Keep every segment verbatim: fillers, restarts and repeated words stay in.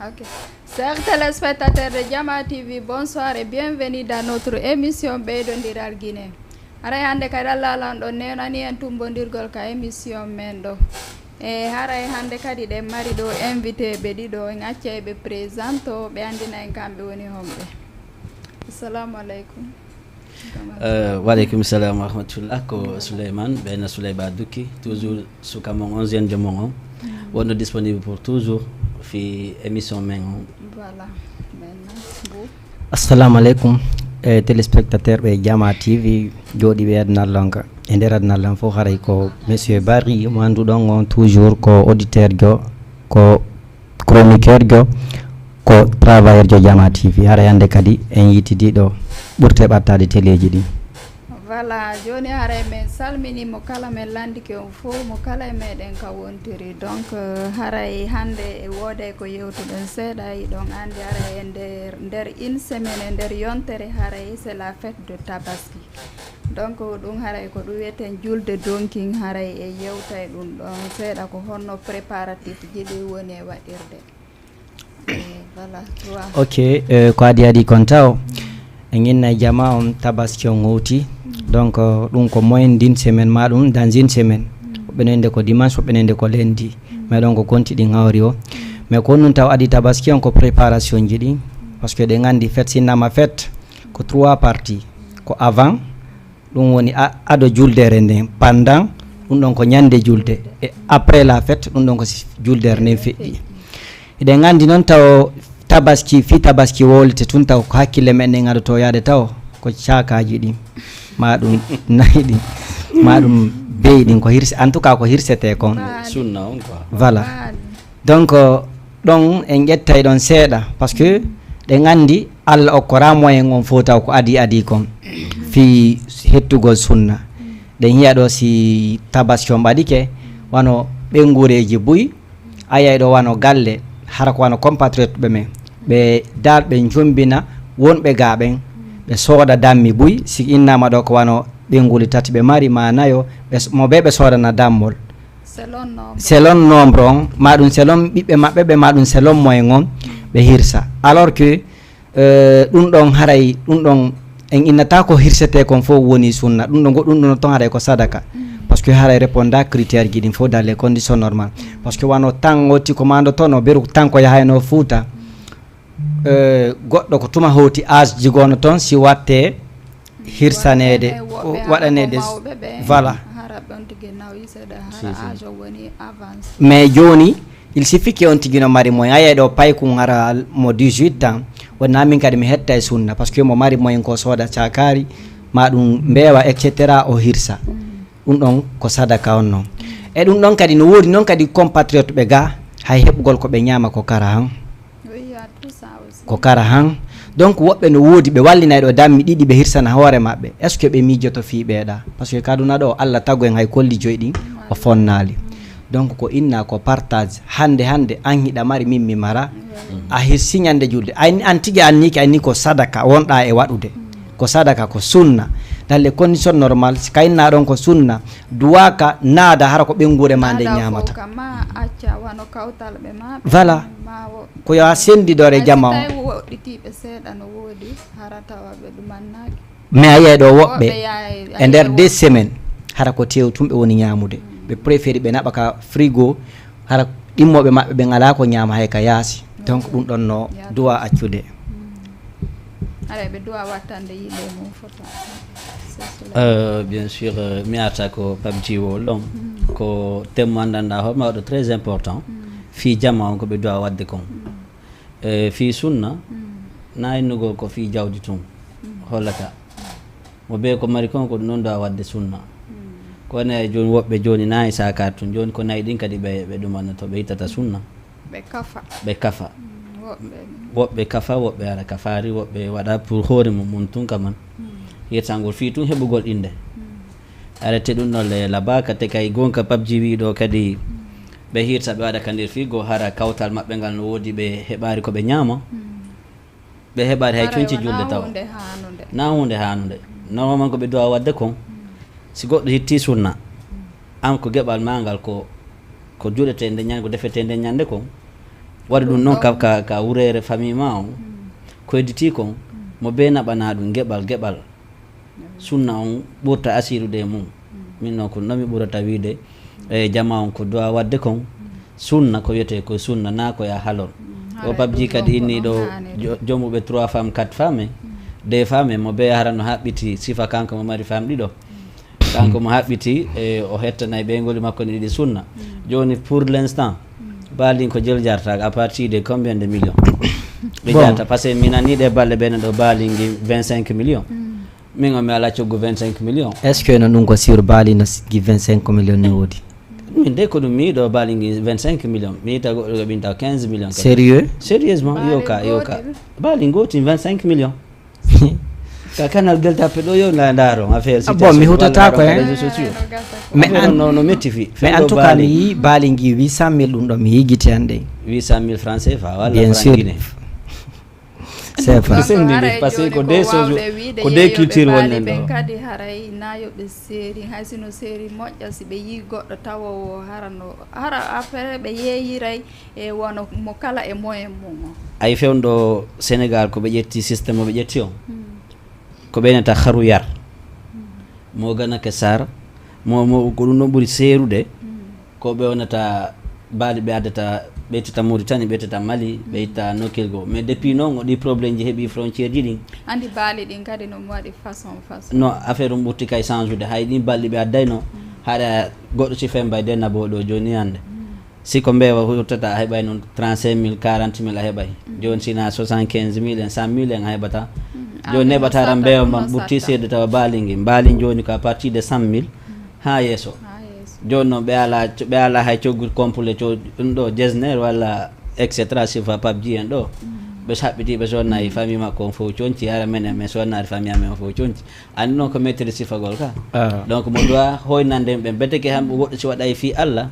Ok. Chers téléspectateurs de Jama T V, bonsoir et bienvenue dans notre émission Ɓeydondiral Guinée. Haray hannde kadi Allah alan ɗon newnani en tumbondirgol ka émission men ɗo. E haray hannde kadi ɗen mari ɗo invité ɓe ɗiɗo, en accay ɓe présente o, ɓe anndina en kamɓe woni homɓe. Assalamu aleykum. Uh, waleykum salam wa rahmatullah, ko Souleymane ɓeyna Souleyba Dukki, toujours suka mon on, jeune de mon on, wonno disponible pour toujours fi émission men on. Voilà. Maintenant, vous. Assalamu aleykum, e téléspectateur ɓe Jama T V, jooɗiiɓe adnal lanka e nder adnal lan fof. Haray ko monsieur Barry mo annduɗon on, toujours ko auditeur jo, ko chroniqueur jo, ko travailleur jo Jama T V. Haray hannde kadi en yitidi ɗo ɓurte ɓattade teleeji ɗi. Voilà, joni haray men salminimo kala, men landike on fof, mo kala e meɗen ka wontiri. Donc, euh, haray hannde e wooday ko yewtuɗen seeɗa, hiɗon anndi haray e nder, nder une semaine, e nder yontere, haray c'est la fête de Tabaski. Donc ɗum haray ko ɗum wiyeten julde donkin, haray e yewtay ɗum ɗon seeɗa, ko honno préparatif ji ɗi woni e waɗirde. Eh, voilà, trois. Ok, euh, ko adi adi kon taw en inna e Jama on, Tabaski on howti. Donc euh, ɗum ko moyen d'une semaine ma ɗum dans une semaine. Woɓɓe nande ko dimanche, woɓɓe nande ko lundi. Mais ɗon ko konti ɗin hawri o. Mais ko nun taw adi Tabaski on ko préparation ji ɗin. Parce que ɗen anndi fête, sinnama fête ko trois parties. Ko avant, ɗum woni a- ado juldere nden, pendant, ɗum ɗon ko ñande julde, e après la fête, ɗum ɗon ko si juldere nden feƴƴi. Eɗen anndi noon taw Tabaski, fii Tabaski wowlete tun taw ko hakkille men ɗen adoto yaade taw ko caakaaji ɗin, ma ɗum nayi ɗin, ma ɗum beyi ɗin, ko hirse, en tout cas ko hirsete kon. Sunna on quoi. Voilà. Donc ɗon en ƴettay ɗon seeɗa, parce que ɗen anndi Allah okkora moyen on fof taw ko adi adi kon fii hettugol sunna. Ɗen hiya ɗo si Tabaski on ɓadike, wano ɓengureeji buy, a yiyay ɗo wano galle, hara ko wano compatriote ɓe men, ɓe dal ɓe njombina wonɓe ga ɓen, ɓe sooda dammi buy, si innama ɗo ko wano ɓenguli tati ɓe mari ma nayo, ɓe s- mo ɓe ɓe soodana dammol. Selon nombre. Selon nombre on, ma ɗum selon ɓiɓɓe maɓɓe ɓe, ma ɗum selon moyen on ɓe hirsa. Alors que euh, ɗum ɗon haray, ɗum ɗon en innata ko hirsete kon fof woni sunna. Ɗum ɗon goɗɗum ɗum ton haray ko sadaka. Parce que haray réponda critère ji ɗin fof dans les conditions normales. Parce que wano tan otti ko mandotono beru tan ko yahayno Fuuta. Euh, goɗɗo ko tuma howti âge ji gono ton si watte hirsaneede, waɗaneede. Voilà. Mais jooni il suffit que on tigi no mari moyen, a yiyay ɗo paykun hara mo dix-huit ans, wonna min kadi mi hetta e sunna, parce que mo mari moyen ko sooda cakari ma ɗum mbeewa, et cetera, o hirsa. Ɗum ɗon ko sadaka on non. E ɗum ɗon kadi no woodi noon kadi compatriote ɓe ga, hay heɓugol ko ɓe ñaama ko kara han. Ko kara han. Donc woɓɓe no woodi ɓe wallinay ɗo dammi ɗiɗi ɓe hirsana hoore maɓɓe. Est ce que ɓe miijoto fii ɓeeɗa? Parce que kaduna ɗo Allah tago en hay kolli joyi ɗin o fonnaali. Donc ko inna ko partage, hande hande an hiɗa mari min mi mara. A hirsi ñande julde, an tigi anniki anni ko sadaka wonɗa e waɗude. Ko sadaka, ko sunna. Dans les conditions normales si kayinna ɗon ko sunna, duwaka naada hara ko ɓengure ma nde ñamata. Voilà. Ko yo a sendidore jama on. Mais a yiyay ɗo woɓɓe e nder deux semaines hara ko tew tun ɓe woni ñamude. Ɓe préféri ɓe naɓa ka frigo, hara ɗimmoɓe maɓɓe ɓen ala ko ñama hay ka yaasi. Donc ɗum ɗon no duwa accude. Haray ɓe duwa wattande yiɗe mum foto. Euh, bien sûr, euh, mi arta ko pabji wol ɗon ko temmo andanɗa hoore ma waɗo très important. Fii jama on ko ɓe duwa wadde kon. E fii sunna na innugol ko fii jawdi tun hollata mo be ko mari kon ko ɗum ɗon duwa wadde sunna. Ko woni ay joni woɓɓe joni na e sakar tun joni ko nayi ɗin kadi ɓe ɓe ɗumannoto ɓe ittata sunna. Ɓe kafa. Ɓe kafa. Woɓɓe kafa, woɓɓe ara kafaari, woɓɓe waɗa pour hoore mum mum tun kaman. Hirtangol fii tun heɓugol innde. Arrêté ɗum ɗon le labaka te kay gonka pabji wi ɗo kadi ɓe hirta ɓe waɗa ka nder fii go hara kawtal maɓɓe ngal no woodi ɓe heɓaari ko ɓe ñaama. Ɓe heɓaari hay conci julde taw na hunde hanude. Normalement ko ɓe duwa wadde kon si goɗɗo hitti sunna an ko geɓal ma ngal ko ko juɗete nde ñande ko defete nde ñande kon. Waɗi ɗum noon ka, ka, ka wureere famille ma on, ko hedditi kon, mo bee naɓana ɗum geɓal, geɓal. Sunna on ɓurta asirude e mum. Min noon ko noon mi ɓurata wiide, e jama on ko du'a waɗde kon, sunna ko wiyetee ko sunna, naa ko ya halor. O Pape Dji kadi inni ɗo, jo-, jomuɓe trois femmes, quatre femmes, deux femmes, mo bee hara no haɓɓiti sifa kanko mo mari femme ɗiɗo. Kanko mo haɓɓiti, e, o hettanay ɓeynguuji makko ɗi ɗiɗi sunna. Jooni, pour l'instant, baalin ko jel jarta, à partir de combien de millions? Ɓe jarta, parce que mi nani ɗe balɗe ɓe ɗo baalin gi vingt-cinq millions. Min o mi ala coggu vingt-cinq millions. Est-ce que no ɗum ko sur baali no gi vingt-cinq millions ne woodi? Min de ko ɗum mi yiɗo baalin gi vingt-cinq millions. Mi yiɗa goɗɗo ko ɓinta quinze millions kadi. Sérieux? Sérieusement, yo ka, yo ka. Baalin gootin vingt-cinq millions. Ka canal Gueule Tapée ɗo yo na ndaaro affaire. Ah, bon, mi hutata ko, hein? Réseaux sociaux. Mais en, no, no metti fi. Mais en tout cas, mi yi baali gi huit cent mille ɗum ɗo mi yigiti hannde. Huit cent mille francs C F A walla francs guinéens. C'est vrai. Ko senndi, parce que ko des choses, ko des cultures wonnen ɗo. Kadi haray na yo ɓe seeri, hay sino seeri moƴƴa, si ɓe yi goɗɗo tawowo hara no, hara après ɓe yeeyiray e wono mo kala e moyen mum o. Ay fewndo Sénégal ko ɓe ƴetti système o ɓe ƴetti o. Ko ɓe nata haru yar. Mo ganake sar, mo, mo ko ɗum ɗon ɓuri seerude. Ko ɓe wonata baali ɓe addata, ɓe ittata Mauritanie, ɓe ittata Mali, ɓe itta nokkil goo. Mais depuis noon o ɗi problème ji heɓi frontière ji ɗin. Andi baali ɗin kadi no waɗi façon, façon. No affaire um ɓurti kay change ude. Hay ɗin balɗi ɓe addayno, haɗa goɗɗo si fen bay denna bo ɗo jooni hannde. Si ko mbeewa huttata a heɓay noon trente-cinq mille, quarante mille a heɓay. Jooni si na soixante-quinze mille en, cent mille en a heɓata. Jooni neɓata tan mbeewa mban ɓurti seeɗa tawa baali ngi. Mbaali jooni ko à partir de cent mille. Haa yeeso. Jooni noon ɓe alaa, ɓe alaa hay coggu complet, co-, ɗum ɗo jesner walla et cetera, sifa Pape Dji en ɗo. Ɓe saɓɓiti, ɓe sonna e famille makko on fof conci, hara menen, men sonnaade famille amen on fof conci. Anndi noon ko maîtrise sifagol ka. Donc mo doit hoynande ɓe, beteke han woɗɗo si waɗa e fii Allah,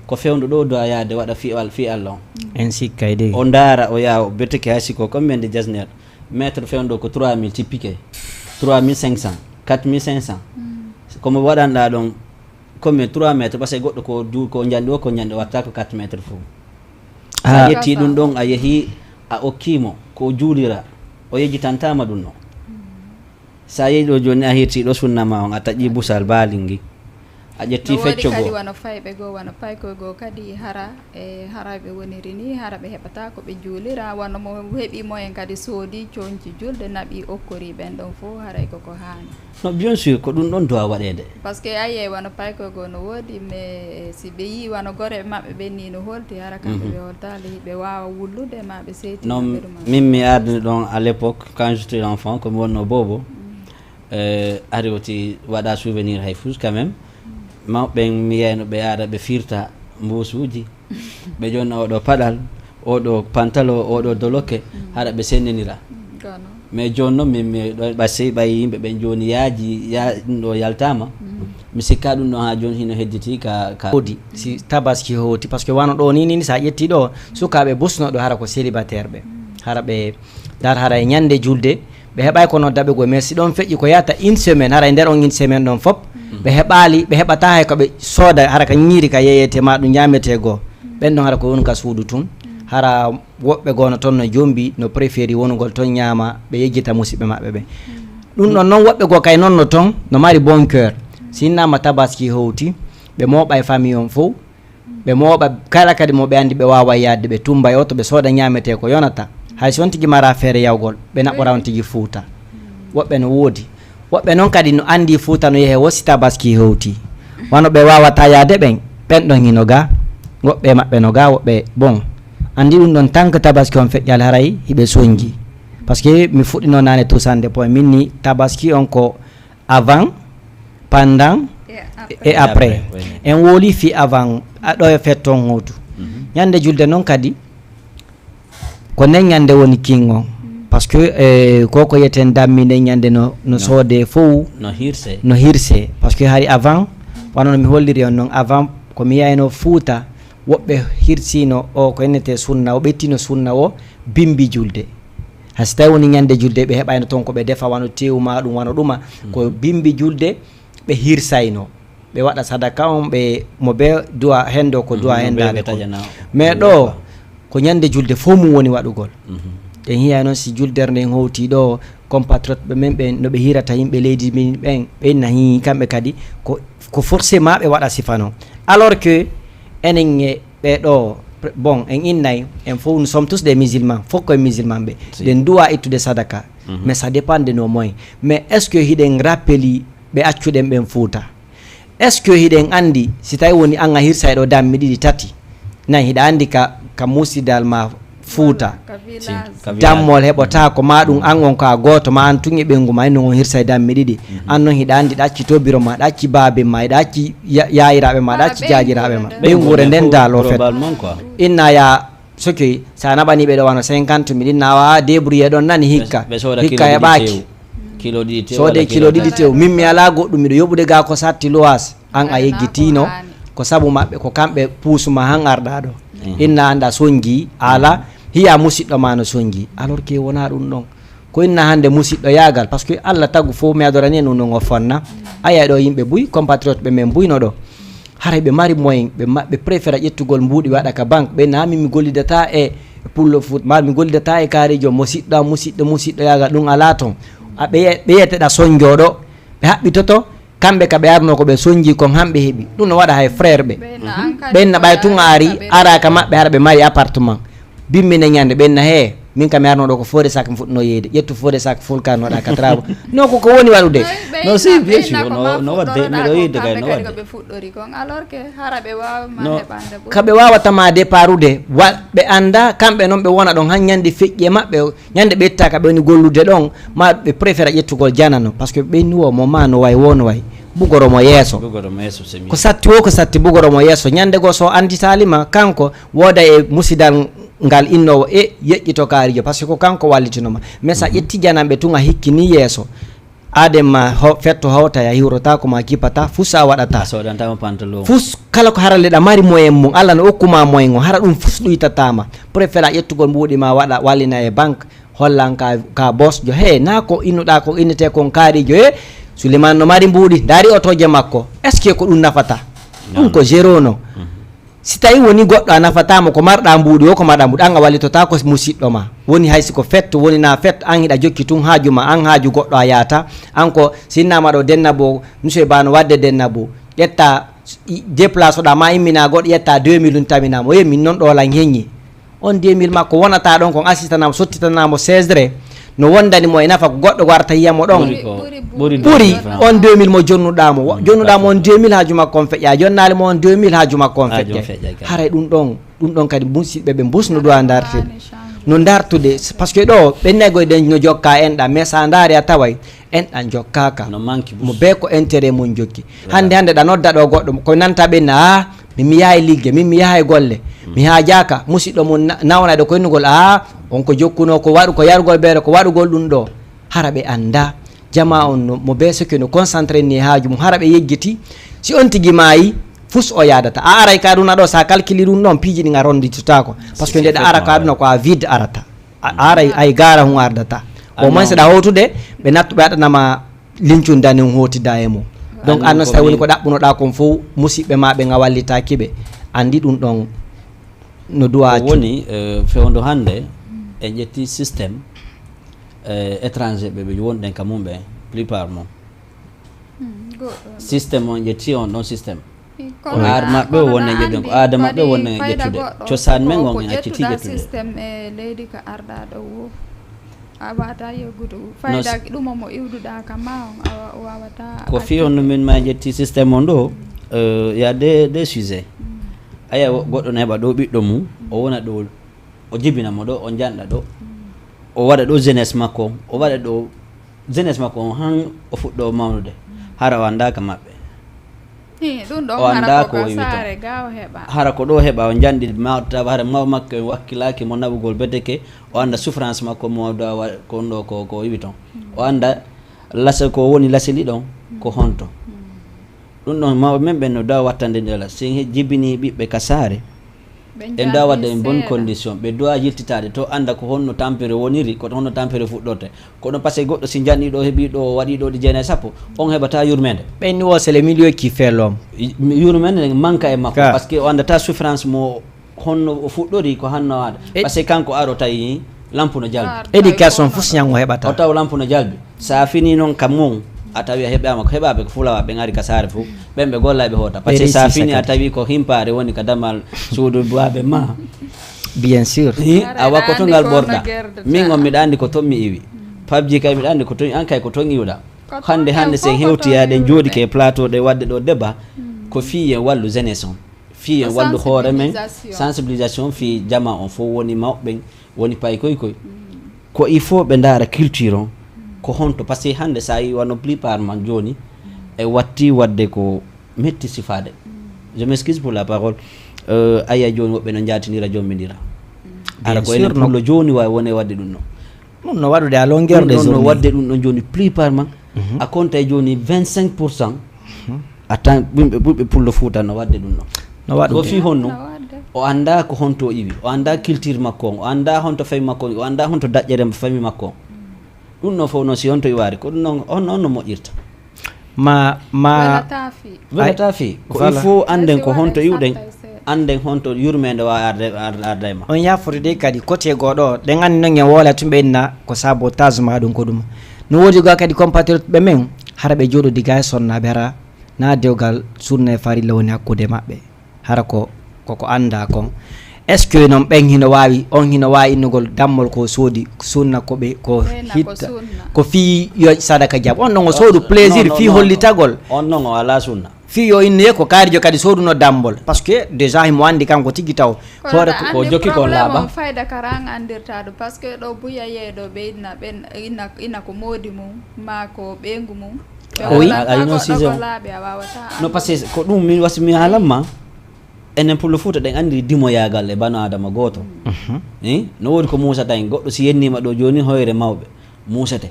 ko fewndo ɗo doit yaade waɗa fii Al-, fii Allah on. En sikkay de. O ndaara, o yaha, o beteke hay si ko combien de jesner. Mètre fewndo ko trois mille ci piqué. Trois mille cinq cents, quatre mille cinq cents. Ko mo waɗanɗa ɗon, combien? Trois mètres, parce que goɗɗo ko du-, ko njanɗi o, ko njanɗi o watta ko quatre mètres fof. Sa ƴetti ɗum ɗon, a yehi, a okki mo, ko juulira, o yejjitantama ɗum no. Sa yehi ɗo jooni, a hirti ɗo sunna ma on, a taƴi busal baali ngi. A ƴetti fecco goo. No woodi kadi wano fayɓe goo, wano paykoy goo kadi hara, e hara ɓe woniri ni, hara ɓe heɓata ko ɓe juulira, wano mo heɓi moyen kadi soodi conci julde, naɓi okkori ɓen ɗon fof, haray koko haani. No, bien sûr, ko ɗum ɗon doit waɗeede. Parce que a yiyay wano paykoy goo no woodi, mais si ɓe yii wano gore maɓɓe ɓen ni no holti, hara kamɓe ɓe holtaali, ɓe waawa wullude ma ɓe seyti. Non, min mi ardini ɗon à l'époque, quand j'étais enfant, ko mi wonno boobo. Eh, ari woti waɗa souvenir hay fus quand même. Mawɓe ɓen mi yiyayno ɓe ara ɓe firta mbuusuuji. Ɓe jonna oɗo paɗal, oɗo pantalo, oɗo doloke, hara ɓe sendinira. Mais jooni noon min mi ɗo ɓa sey ɓay yimɓe ɓen jooni yaaji, ya-, ɗum ɗo yaltama. Mi sikka ɗum ɗo ha jooni hino hedditi ka, ka. Woodi, si tabaski hoti, parce que wano ɗo ni, ni sa ƴetti ɗo, sukaaɓe busnoɗo hara ko célibataire ɓe. Hara ɓe dar hara e ñande julde, ɓe heɓay ko nodda ɓe goo, mais si ɗon feƴƴi ko yahata une semaine, haray nder on une semaine ɗon fop, ɓe heɓaali, ɓe heɓata hay ko ɓe sooda, hara ka ñiiri ka yeeyete ma ɗum ñaamete goo. Ɓen ɗon hara ko woni ka suudu tun, hara woɓɓe goo no ton no jombi, no préféri wonugol ton ñaama, ɓe yejjita musiɓɓe maɓɓe ɓen. Ɗum ɗon non woɓɓe goo kay non no ton, no mari bon cœur. Si innama tabaski howti, ɓe mooɓa e famille on fow, ɓe mooɓa kala kadi mo ɓe anndi ɓe waawa yaadde, ɓe tumba e oto, ɓe sooda ñaametee ko yonata. Hay so on tigi mara feere yawgol, ɓe naɓora on tigi Fuuta. Woɓɓe no woodi. Woɓɓe noon kadi no anndi Fuuta no yehee wo si tabaski hewti. Wano ɓe waawataa yaade ɓen, ɓen ɗon hino ga. Woɓɓe e maɓɓe no ga, woɓɓe bon. Anndi ɗum ɗon tan ko tabaski on feƴƴal haray hiɓe soñji. Parce que mi fuɗɗino naane tusande point min ni tabaski on ko avant, pendant et après. En woli fi avant, a ɗo e fetton hotu. Ñande julde noon kadi, ko nden ñande woni king on. Parce que, eh, ko ko yeten dammi nden ñande no, no soode fow, no hirse. No hirse. Parce que hari avant, wano no mi holliri on noon, avant ko mi yayno Fuuta, woɓɓe hirsino o ko innete sunna, o ɓettino sunna o bimbi julde. Hay so tawi woni ñande julde, ɓe heɓayno toon ko ɓe defa, wano tewu ma ɗum, wano ɗuma. Ko bimbi julde ɓe hirsayno. Ɓe waɗa sadaka on, ɓe mo be duwa hendo ko duwa hendaade ko. Mais ɗo, ko ñande julde fof mum woni waɗugol. Ɗen hiya noon si juldere nden howti ɗo, compatriote ɓe men ɓen no ɓe hirata yimɓe leydi min ɓen, ɓen na hii kamɓe kadi ko, ko forcément ɓe waɗa sifa noon. Alors que enen e ɓe ɗo, bon, en innay en fof, nous sommes tous des musulmans, fof koye musulman ɓe. Ɗen duwa ittude sadaka. Mais ça dépend de nos moyens. Mais est ce que hiɗen rappeli ɓe accuɗen ɓen Fuuta? Est ce que hiɗen anndi si tawi woni an a hirsay ɗo dammi ɗiɗi tati, nayi, hiɗa anndi ka, ka musidal ma Fuuta, dammol heɓotaako ma, ɗum an on ko a gooto ma, an tun e ɓeyngu ma, inno on hirsay dammi ɗiɗi. An noon hiɗa anndi ɗa acci to biro ma, ɗa acci baaben ma, ɗa acci ya- yaayiraaɓe ma, ɗa acci jaajiraaɓe ma, ɓeynguure nden daal o fet. Inna ya soki sa naɓani ɓe ɗo wano cinquante mille, inna wa débrouiller ɗon nani hikka, hikka heɓaaki. Soode kilo ɗiɗi tew, min mi alaa goɗɗum, miɗo yoɓude ga ko satti luwaas. An a yeggitiino ko sabu maɓɓe, ko kamɓe puusuma han arɗa ɗo. Inna anda sonji ala hiya musiɗɗo ma no sonji, alors que wona ɗum ɗon. Ko inna hande musiɗɗo yaagal, parce que Allah tagu fof mi adorani en ɗum ɗon o fonna. Aya ɗo yimɓe buy, compatriote ɓe men buyno ɗo. Haray ɓe mari moyen, ɓe ma- ɓe préféra ƴettugol mbuuɗi waɗa ka banque. Ɓe na min mi gollidata e pullo foot, ma mi gollidata e kaarijo musiɗɗo am, musiɗɗo musiɗɗo yaagal, ɗum alaa toon. A ɓe ye- ɓe yiyete ɗa sonjooɗo, ɓe haɓɓitoto. Kamɓe ka ɓe arno ko ɓe sonji kon, han ɓe heɓi ɗum no waɗa hay frère ɓe. Ɓen na ɓay tun a ari, ara ka maɓɓe hara ɓe mari appartement. Bimmine ñande ɓen na he, min kam mi arno ɗo ko fore sak mi fuɗɗuno yeyde, ƴettu fore sak fulkanoɗa ka trabo. No ko ko woni waɗude? No si bien sûr, no no wadde, miɗo yidde kay no wadde. Ɓe fuɗɗori kon alors que hara ɓe waawma No. Heɓande ɓuri. Ka ɓe waawata ma départude, wa- ɓe annda kamɓe noon ɓe wona ɗon han ñande feƴƴi e maɓɓe. Ñande ɓe ittaka ɓe woni gollude ɗon, ma ɓe préféra ƴettugol janano, parce que ɓenni wo mo ma no way wo no way, bugoro mo yeeso. Bugoro mo yeeso, c'est mieux. Ko satti wo ko satti, bugoro mo yeeso. Ñande goo so anditalima kanko, wooda e musidal ngal innowo e yeƴƴito kaarijo, parce que ko kanko wallitinoma. Mais sa ƴetti jananɓe tun a hikkini yeeso, aden ma ho- fetto hawta ya hiwrota ko ma kipata, fusa waɗata. A sodantama pantalon. Fus kala ko hara leɗa mari moyen mum, Allah no okkuma moyen o, hara ɗum fus ɗuytatama. Préféra ƴettugol mbuuɗi ma waɗa wallina e banque, hollan ka, ka bosjo. He, na ko innuɗa ko innete kon kaarijo, he, Souleymane no mari mbuuɗi, ndaari otoje makko. Est ce que ko ɗum nafata? Ɗum ko zéro no. Si tawi woni goɗɗo a nafatama ko marɗa mbuuɗi o, ko marɗa mbuuɗi, an a wallitota ko musiɗɗo ma. Woni hay si ko fetto, woni na fetto, an hiɗa jokki tun haaju ma, an haaju goɗɗo a yaata. An ko sinnama ɗo denna bo, monsieur Ba no wadde denna bo. Ƴetta, i- déplace ɗa ma immina goɗɗo, ƴetta deux mille un taminama. O yemin noon ɗo lan heñi. On deux mille makko wonata ɗon kon assistanamo, sottitanamo sesre. No wondani mo e nafa ko goɗɗo warta yiyamo ɗon. Ɓuri ko- ɓuri ɓuri deux mille francs. On deux mille mo jonnuɗamo. Wo- jonnuɗamo on deux mille haaju makko on feƴƴa. Jonnaali mo on deux mille haaju makko on Haaju on feƴƴa. Feƴƴa kay. Haray ɗum ɗon, ɗum ɗon kadi musiɓɓe ɓe mbusno ɗo a dartirde. No dartude, par ce que ɗo ɓennegol ɗen no jokka en ɗa, mais sa ndaari a taway en ɗan jokkaka. No manque bus. Mo be ko intérêt mum jokki. Voilà. Hande, hande ɗa nodda ɗo goɗɗo ko nanta ɓenna, a min mi yahay ligge, min mi yahay golle. Mi haajaka, musiɗɗo mum na- nawnayɗo ko innugol, a on ko jokkuno ko waɗu ko yarugol beere, ko waɗugol ɗum ɗo. Hara ɓe annda jama on no, mo be soke no concentré ni e haaju mum, hara ɓe yeggiti. Si on tigi maayi, fus o yaadata. A aray ka aduna ɗo, sa calcule ɗum ɗon, piiji ɗin a ronditotako. Par ce que nde ɗa ara ka aduna ko a vide arata. A aray ay gara hun ardata. Au moins seɗa howtude, ɓe nattu ɓe aɗanama lincun danin hotida e mum. Donc an non si tawi woni ko ɗaɓɓunoɗa kon fof, musiɓɓe ma ɓen a wallitaki ɓe. Andi ɗum ɗon no duwa. Ko woni, eh, fewndo hannde, en ƴetti système, eh, étranger ɓe, ɓe wonɗen ka mum ɓe, plupart mum. Système on ƴetti on ɗon système. Ko ar maɓɓe o wonno ƴettude, ko aada maɓɓe o wonno ƴettude. Cosaan men on en acciti ƴettude. Système e leydi ka arɗa ɗo wo. A wata yeggude. Fayda ɗum mo iwduɗa ka ma on, a wa- wawata. Ko fi on min ma ƴetti système on ɗo, euh, y a des, des sujets. Aya, goɗɗo na heɓa ɗo ɓiɗɗo mum, o wona ɗo, o jibina mo ɗo, o janɗa ɗo. O waɗa ɗo jeunesse makko, o waɗa ɗo jeunesse makko on han o fuɗɗo mawnude. Hara o annda ka maɓɓe. Hi, ɗum ɗon o annda ko o iwito. Hara ko ɗo heɓa o janɗi mawta, hara maw makko en wakkilaki mo naɓugol beteke, o annda souffrance makko mo da wa- ko ɗo ko, ko iwi ton. O annda lasa ko woni lasili ɗon ko honto. Ɗum ɗon mawɓe men ɓen no da wattande ndela si en he- jibini ɓiɓɓe ka saare. En da wadde en bonne condition, ɓe doit yiltitaade to annda ko honno tampere woniri, ko honno tampere fuɗɗorte. Kono parce que goɗɗo si janɗi ɗo heɓi ɗo waɗi ɗo ɗi jeenayi sappo, on heɓata yurmende. Ɓen ni wo c'est le milieu qui fait l'homme. Yurmende ne manka e makko, parce que o anndata souffrance mo Honno o fuɗɗori ko hanno aada? Par ce que kanko aro tawi lampu no jalbi. Éducation fof ñango heɓata. O taw lampu no jalbi. Sa fini noon kam mum, a tawi a heɓama ko heɓaɓe ko fulawa ɓe ngari ka saare fof. Ɓen ɓe golla ɓe hoota. Par ce que sa fini a tawi ko himpare woni ka damal suudu babe ma. Bien sûr. Awa ko to ngal borda. Min on miɗa andi ko ton mi iwi. Pabji kay miɗa andi ko ton, an kay ko ton iwɗa. Hande hande sen hewtiya ɗen jooɗi ke plateau ɗe wadde ɗo débat. Ko fii en wallu jeunesse on. Fii en wallu hoore men, sensibilisation fii jama on fof woni mawɓen, woni paykoy koy. Ko il faut ɓe ndaara culture on, ko honto, par ce que hande sa yi wano plupart man jooni, e watti wadde ko metti sifaade. Je m'excuse pour la parole. Euh, aya jooni woɓɓe no jaatinira jombidira. Ara ko enen pullo jooni wawi wone wadde ɗum no. Ɗum no waɗude à longueur de journée. Wadde ɗum ɗon jooni plupart man. A compte jooni vingt-cinq pour cent. Attan ɓumɓe ɓuɓɓe pullo fuuta no wadde ɗum ɗon. No waɗude. Ko fii honno? O annda ko honto o iwi, o annda culture makko on, o annda honto famille makko on, o annda honto daƴƴere famille makko on. Ɗum ɗon fof noon si honto iwaari ko ɗum ɗon honno honno moƴƴirta? Ma ma. Welata fii. Welata fii. Ko il faut annden ko honto iwɗen, annden honto yurmeende waawi arde arde e ma. On yaafori de kadi côté goɗo ɗen anndi noon en woola tun ɓe inna ko sabotage ma ɗum ko ɗum. No woodi goo kadi compatriote ɓe men hara ɓe jooɗodi ga e sonnaaɓe hara na dewgal sunna e farilla woni hakkunde maɓɓe. Hara ko koko annda kon. Est ce que noon ɓen hino waawi on hino waawi innugol dammol ko soodi sunna ko ɓe ko hitta ko fii yo sadaka jab on ɗon o soodu plaisir fii hollitagol on ɗon o ala sunna fii yo innuye ko kaarijo kadi sooduno dammol par ce que déjà himo anndi kanko tigi taw hoore ko jokki kon laaɓa fayda kara an andirta ɗum par ce que ɗo buya yeeɗo ɓe inna ɓen inna ko moodi mum ma ko ɓeyngu mum. Oui. Ayi noon sise o no parce que ko ɗum min wasi mi haalan ma enen pullo fuuta ɗen anndiri dimoyaagal e bano adama gooto. No woodi ko muusata en goɗɗo si yennima ɗo jooni hoyre mawɓe muusete.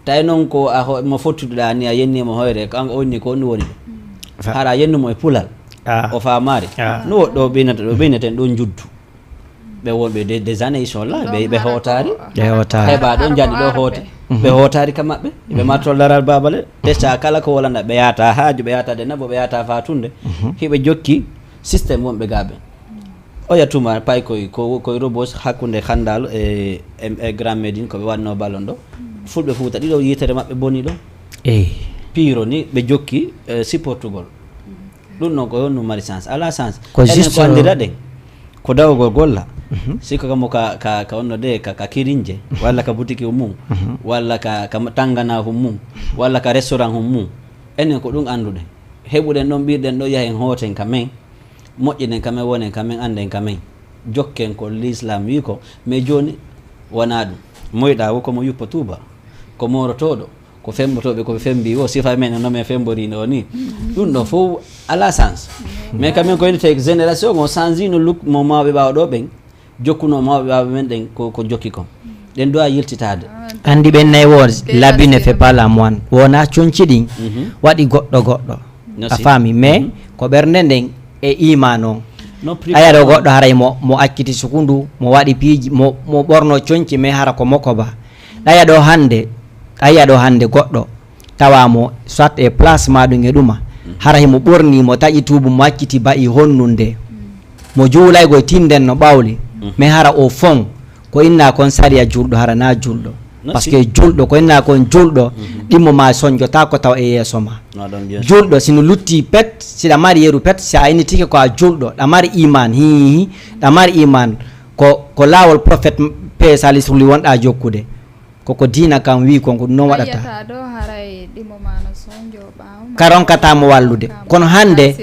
Tawi noon ko a mo fottuɗoɗa ni a yennima hoyre kanko onni ko onni woni ɗo hara yennumo e pulal o faamaari. No woɗɗo ɓeynata ɗo ɓeyneten ɗon juddu. Ɓe wonɓe des années ils sont là ɓe ɓe hootaari. Ɓe hootaari heɓa ɗon jaɗi ɗo hoote. Ɓe hootaari ka maɓɓe ɓe martol laral babale testa kala ko wolana ɓe yaata haaju ɓe yaata de nabo ɓe yaata fatunde. Hiɓe jokki système wonɓe ga ɓen. Oya tuma pay koy ko koy robos hakkunde handal e e grand médine ko ɓe wanno ballon ɗo. Fulɓe fuuta ɗiɗo yitere maɓɓe boni ɗo. Eyi. Piiro ni ɓe jokki supportugol. Ɗum ɗon ko honno mari sens ala sens ko juste ko anndira ɗen ko dawgol golla. Sikka kamo ka ka ka onno de ka ka kirinje walla ka butiki hum mum walla ka ka tangana hum mum walla ka restaurant hum mum. Enen ko ɗum annduɗen heɓuɗen ɗon ɓirɗen ɗo yahen hooten ka men moƴƴinen ka men wonen ka men annden ka men jokken ko l'islam wi ko. Mais jooni wona ɗum moyɗa wo komo yuppa tuuba ko morotoɗo. Ko femmbotooɓe ko ɓe femmbi wo sifa men no men femmborino o ni. Ɗum ɗo fof ala sens. Mais quand même ko ene tawi génération on changino look mo mawɓe ɓaawo ɗo ɓen jokkuno mawɓe ɓaawo men ɗen ko ko jokki kon. Ɗen dowa yiltitaade. Anndi ɓen nayi wo l'habit ne fait pas la moine wona conci ɗin waɗi goɗɗo goɗɗo. A faami mais ko ɓernde nden e iman on. Aya ɗo goɗɗo haray mo mo acciti sukundu mo waɗi piiji mo mo ɓorno conci mais hara ko moko ba. Ɗaya ɗo hannde ɗaya ɗo hannde goɗɗo tawa mo soit e place ma ɗum e ɗuma hara himo ɓorni mo taƴi tuubu mo acciti ba'i honnunde mo juulaygo e tinden no ɓawli mais hara o fon ko inna kon sariya julɗo hara na julɗo. Parce que julɗo ko inna kon julɗo ɗimmo ma sonjota ko taw e yeeso ma. Julɗo sino lutti pet siɗa mari yeru pet si a innitike ko a julɗo ɗa mari iman hihi ɗa mari iman ko ko laawol prophète pe sali suli wonɗa jokkude koko diina kan wi kon ko ɗum noon waɗata. Ka ronkata mo wallude kono hannde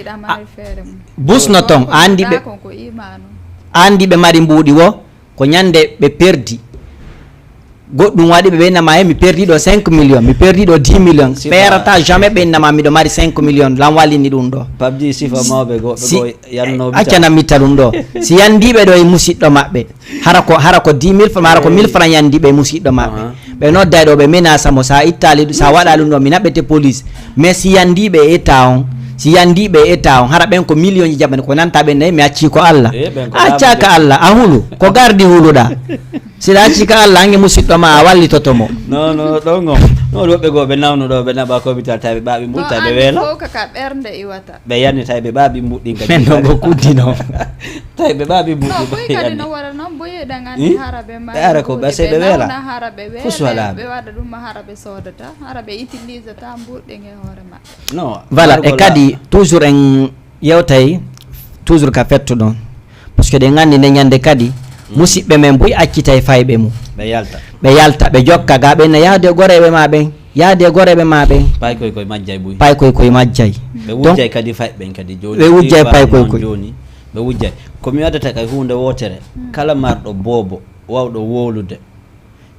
busno ton a anndi ɓe a anndi ɓe mari mbuuɗi wo ko ñannde ɓe perdi. Goɗɗum waɗi ɓe ɓeynama he mi perdi ɗo cinq millions mi perdi ɗo dix millions ɓeyrata jamais ɓeynama miɗo mari cinq millions lan wallini ɗum ɗo. Pabji sifa mawɓe goɗɗo ɗo yalnoɓe accana mitta ɗum ɗo si yandiɓe ɗo e musiɗɗo maɓɓe hara ko hara ko dix mille francs hara ko mille francs yandiɓe e musiɗɗo maɓɓe. Ɓe nodday ɗo ɓe menasa mo sa ittali sa waɗa ɗum ɗo mi naɓɓete police mais si yandiɓe e état on Si yandi ɓe etta on, hara ɓen ko million ji jaɓani, ko nanta ɓen nayi, mi acci ko Allah. Eh, ɓen ko A accaka laaɓuɓe. Allah, a hulu, ko gardi huluɗa. Si ɗa acci ka Allah, hange musiɗɗo ma, a wallitoto mo. Non, non, ɗon on. Non, woɓɓe goo ɓe nawno ɗo, ɓe naɓa ko bital, tawi ɓe ɓaaɓi mbul, tawi ɓe weela. Fof ko ka ɓernde iwata. Ɓe yanni, tawi ɓe ɓaaɓi mbuɗɗin kadi. Men ɗon ko kuddino. Tawi ɓe ɓaaɓi mbuɗɗi, Non, ɓe buy kadi yanni. No wara non, buy eɗen anndi Hmm? Hara ɓe Ɓe ara ko ɓe, ɓe nawna, hara ɓe weela. Hara ɓe weela, Fusu ɓe, alaa. Ɓe waɗa ɗum ma hara ɓe soodata, hara ɓe utilisata mbuɗɗin e hoore maɓɓe. Non, voilà, e kadi toujours en yewtay toujours ka fettuɗon, parce que ɗen anndi nde ñande kadi musiɓɓe men buy accitay fayɓe mum. Ɓe yalta. Ɓe yalta, ɓe jokka ga ɓen na yahde goreɓe ma ɓen, yahde goreɓe ma ɓen. Pay koy koy majjay buy. Pay koy koy majjay. Ɓe Donc, wujjay kadi fayɓe ɓen kadi. Jooni ɓe wujjay pay koy koy. Jooni ɓe wujjay. Ko mi waddata kay huunde wootere, kala marɗo boobo, wawɗo wowlude,